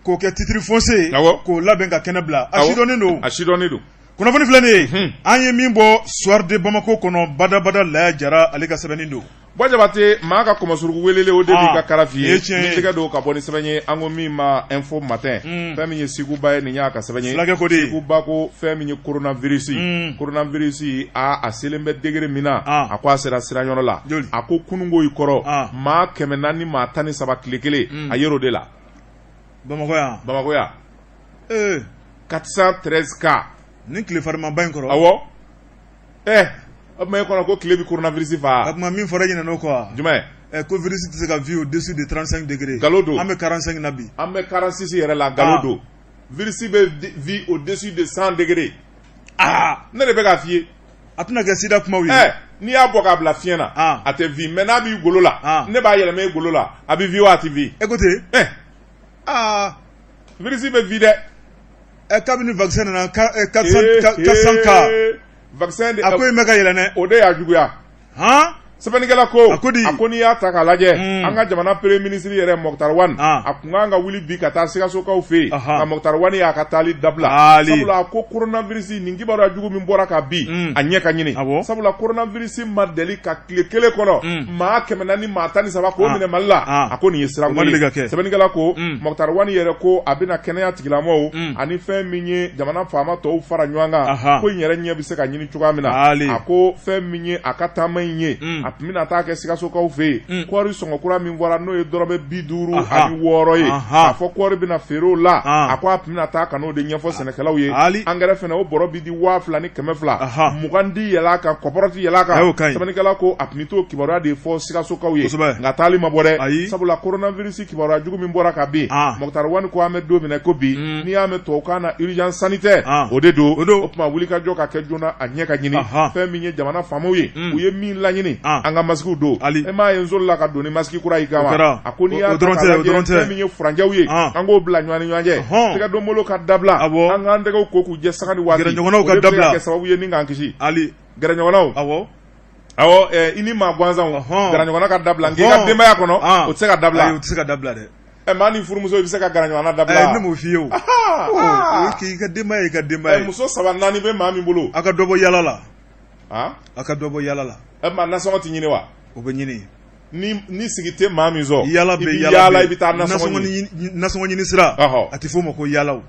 k'o kɛ titre foncier ye k'o labɛn ka kɛnɛ bila a sidɔnnen don a sidɔnnen don kunnafoni filɛ nin ye an ye min bɔ Soir de Bamako kɔnɔ badabada Laya Jara ale ka sɛbɛnni don Bɔ Jabate maa ka kɔmɔsuruku welelen o de b'i ka kara f'i ye ni tɛgɛ don ka bɔ ni sɛbɛn ye an ko min ma Info Matin fɛn min ye Siguba ye nin y'a ka sɛbɛn ye fulakɛ ko de Siguba ko fɛn min ye coronavirus coronavirus a selen bɛ degré min na a ko a sera siranyɔrɔ la a ko kununko i kɔrɔ maa 413 tile kelen a yer'o de la Bamakɔ yan Bamakɔ yan 413 cas nin tile farinmanba in kɔrɔ awɔ ɛ o tuma e kɔnɔ ko tile bɛ coronavirus faa o tuma min fɔra e ɲinɛna o kɔ wa jumɛn ɛ ko virus tɛ se ka vivre au-dessus de 35 degrés nkalon don an bɛ 45 na bi an bɛ 46 yɛrɛ la nkalon don virus bɛ vivre au-dessus de 100 degrés aa ne de bɛ k'a f'i ye a tɛna kɛ sida kumaw ye ɛ n'i y'a bɔ k'a bila fiɲɛ na a tɛ vivre mais n'a b'i golo la ne b'a yɛlɛma i golo la a bɛ vivre wa a tɛ vivre e ko ten ɛ aa virus bɛ vivre dɛ ɛ kabini vaccin nana 400 cas vaccin a ko in bɛ ka yɛlɛn dɛ o de y'a juguya han sɛbɛnnikɛla ko a ko di a ko n'i y'a ta k'a lajɛ an ka jamana premier ministre yɛrɛ Moctar Ouane a kun kan ka wuli bi ka taa Sikasokaw fɛ yen nka Moctar Ouane y'a ka taali dabila sabula a ko coronavirus nin kibaruya jugu min bɔra ka bin a ɲɛ ka ɲini sabula coronavirus ma deli ka tile kelen kɔnɔ maa 413 k'o minɛ Mali la a ko nin ye siranko ye sɛbɛnnikɛla ko Moctar Ouane yɛrɛ ko a bɛna kɛnɛya tigilamɔgɔw ani fɛn min ye jamana faama tɔw fara ɲɔgɔn kan ko in yɛrɛ ɲɛ bɛ se ka ɲini cogoya min na a ko fɛn min ye a ka taama in ye a tun bɛna taa kɛ Sikasokaw fɛ yen kɔɔri sɔngɔ kura min fɔra n'o ye dɔrɔmɛ 56 ye k'a fɔ kɔɔri bɛna feere o la a ko a tun bɛna taa ka n'o de ɲɛfɔ sɛnɛkɛlaw ye angɛrɛ fana o bɔrɔ bɛ di 2200 20 ti yɛlɛ a kan kɔpɔrɔ ti yɛlɛ a kan sɛbɛnnikɛla ko a tun bɛ t'o kibaruya de fɔ Sikasokaw ye nka taali ma bɔ dɛ sabula coronavirus kibaruya jugu min bɔra ka bin Moctar Ouane ko an bɛ don min na ko bi n'i y'a mɛn tubabukan na urgence sanitaire o de don o tuma wulikajɔ ka kɛ joona a ɲɛ ka ɲini fɛn min ye jamana faamaw ye u ye min laɲini an ka masikiw don e m'a ye n solila ka don ni masiki kura y'i kan wa a ko n'i y'a ta k'a lajɛ fɛn min ye furancɛw ye an k'o bila ɲɔgɔn ni ɲɔgɔn cɛ tɛgɛdonbolo ka dabila an k'an tɛgɛw ko k'u jɛ sanga ni waati gɛrɛɲɔgɔnnaw ka dabila o de bɛ se ka kɛ sababu ye ni k'an kisi gɛrɛɲɔgɔnnaw awɔ i ni maa gansanw gɛrɛɲɔgɔnna ka dabila nk'i ka denbaya kɔnɔ o tɛ se ka dabila o tɛ se ka dabila dɛ ɛ maa ni furumuso i bɛ se ka gɛrɛɲɔgɔnna dabila ne m'o f'i ye o o k'i ka denbaya i ka denbaya ye muso saba naani bɛ maa min bolo a ka dɔ bɔ yala la a ka dɔ bɔ yala la ɛ maa nasɔngɔ tɛ ɲini wa o bɛ ɲini ni sigi tɛ maa min sɔrɔ yala bɛ yala i bɛ taa nasɔngɔ ɲini sira a tɛ f'o ma ko yala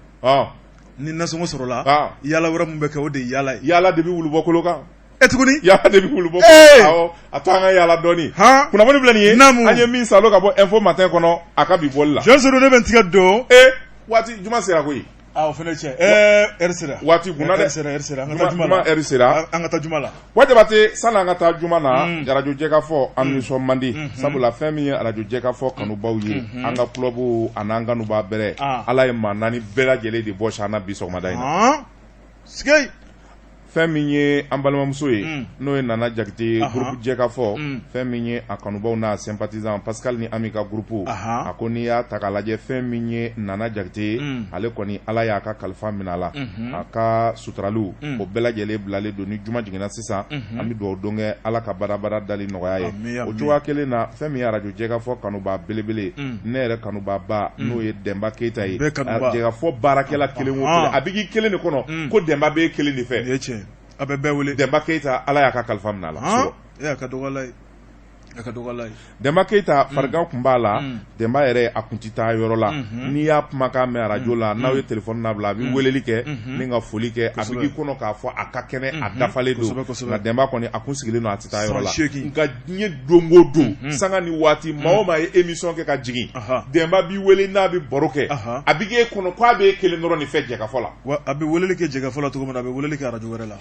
ni nasɔngɔ sɔrɔla yala wɛrɛ min bɛ kɛ o de ye yala ye yala de bɛ wulubɔkolo kan e tuguni yala de bɛ wulubɔ awɔ a to an ka yala dɔɔni kunnafoni filɛ nin ye an ye min salo ka bɔ Info Matin kɔnɔ a ka bi bɔli la Jean Seydou ne bɛ n tigɛ don ee waati juma sera koyi. O fana cɛ ɛri sera. Waati kunna dɛ. Sera, sera, an ka taa juma la. Ɛri sera. An ka taa juma la. Wa Jabate, sani an ka taa juma na, arajo Jɛkafɔ, an nisɔn man di, sabula fɛn min ye arajo Jɛkafɔ kanubaw ye, an ka club an'an kanubaa bɛrɛ, Ala ye maa naani bɛɛ lajɛlen de bɔ an na bi sɔgɔmada in na. Sigi. Fɛn min ye an balimamuso ye, n'o ye Nana Jakite, groupe Jɛkafɔ, fɛn min ye a kanubaw n'a sympathisant Pascal ni Ami ka groupe, a ko n'i y'a ta k'a lajɛ, fɛn min ye Nana Jakite ye, ale kɔni Ala y'a ka kalifa minɛ a la, a ka suturaliw o bɛɛ lajɛlen bilalen don. Ni juma jiginna sisan, an bɛ dugawu don kɛ, Ala ka badabada dali nɔgɔya ye. O cogoya kelen na, fɛn min ye arajo Jɛkafɔ kanubaa belebele, ne yɛrɛ kanubaaba, n'o ye Dɛnba Keyita ye, Jɛkafɔ baarakɛla kelen o kelen, a bɛ k'i kelen de kɔnɔ ko Dɛnba b'e kelen de fɛ, a bɛ bɛɛ wele. Dɛnba Keyita, Ala y'a ka kalifa minɛ a la. A ka dɔgɔ a ka dɔgɔ. Dɛnba Keyita, farigan tun b'a la. Dɛnba yɛrɛ, a tun tɛ taa yɔrɔ la. N'i y'a kumakan mɛn arajo la, n'aw ye téléphone nabila, a bɛ weleli kɛ ni ka foli kɛ, a bɛ k'i kɔnɔ k'a fɔ a ka kɛnɛ, a dafalen don. Nka Dɛnba kɔni, a kun sigilen don, a tɛ taa yɔrɔ la. Nka diɲɛ don o don, sanga ni waati, maa o maa ye émission kɛ ka jigin, Dɛnba b'i wele, n'a bɛ baro kɛ, a bɛ k'e kɔnɔ k'a b'e kelen dɔrɔn de fɛ Jɛkafɔ la. Wa a bɛ weleli kɛ Jɛkafɔ la cogo min na, a bɛ weleli kɛ arajo wɛrɛ la.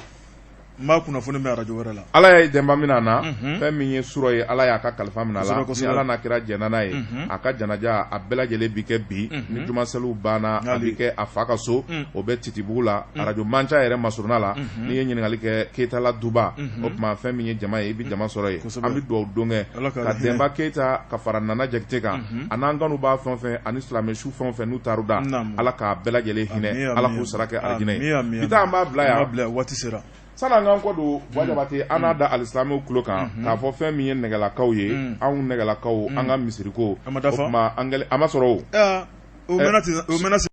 N b'a kunnafoni mɛn arajo wɛrɛ la. Ala ye Dɛnba minɛ a na. Fɛn min ye surɔ ye, Ala y'a ka kalifa minɛ a la. Ni Ala n'a kira jɛnna n'a ye, a ka janaja a bɛɛ lajɛlen bi kɛ bi ni jumaseliw banna, a bi kɛ a fa ka so, o bɛ Titibugu la, arajo Manca yɛrɛ masurunna la. N'i ye ɲininkali kɛ Keyitala Duba, o tuma fɛn min ye jama ye, i bɛ jama sɔrɔ yen. An bɛ dugawu don kɛ ka Dɛnba Keyita ka fara Nana Jakite kan, a n'an kanubaa fɛn o fɛn ani silamɛ su fɛn o fɛn n'u taar'u da, Ala k'a bɛɛ lajɛlen hinɛ, Ala k'u sara kɛ alijinɛ ye. Bi ta an b'a bila yan, waati sera. Sani an k'an kɔ don, Buwa Jabate, an n'a da alisilamɛw tulo kan k'a fɔ fɛn min ye nɛgɛlakaw ye, anw nɛgɛlakaw, an ka misiriko, o tuma an ma sɔrɔ o. O mɛnna.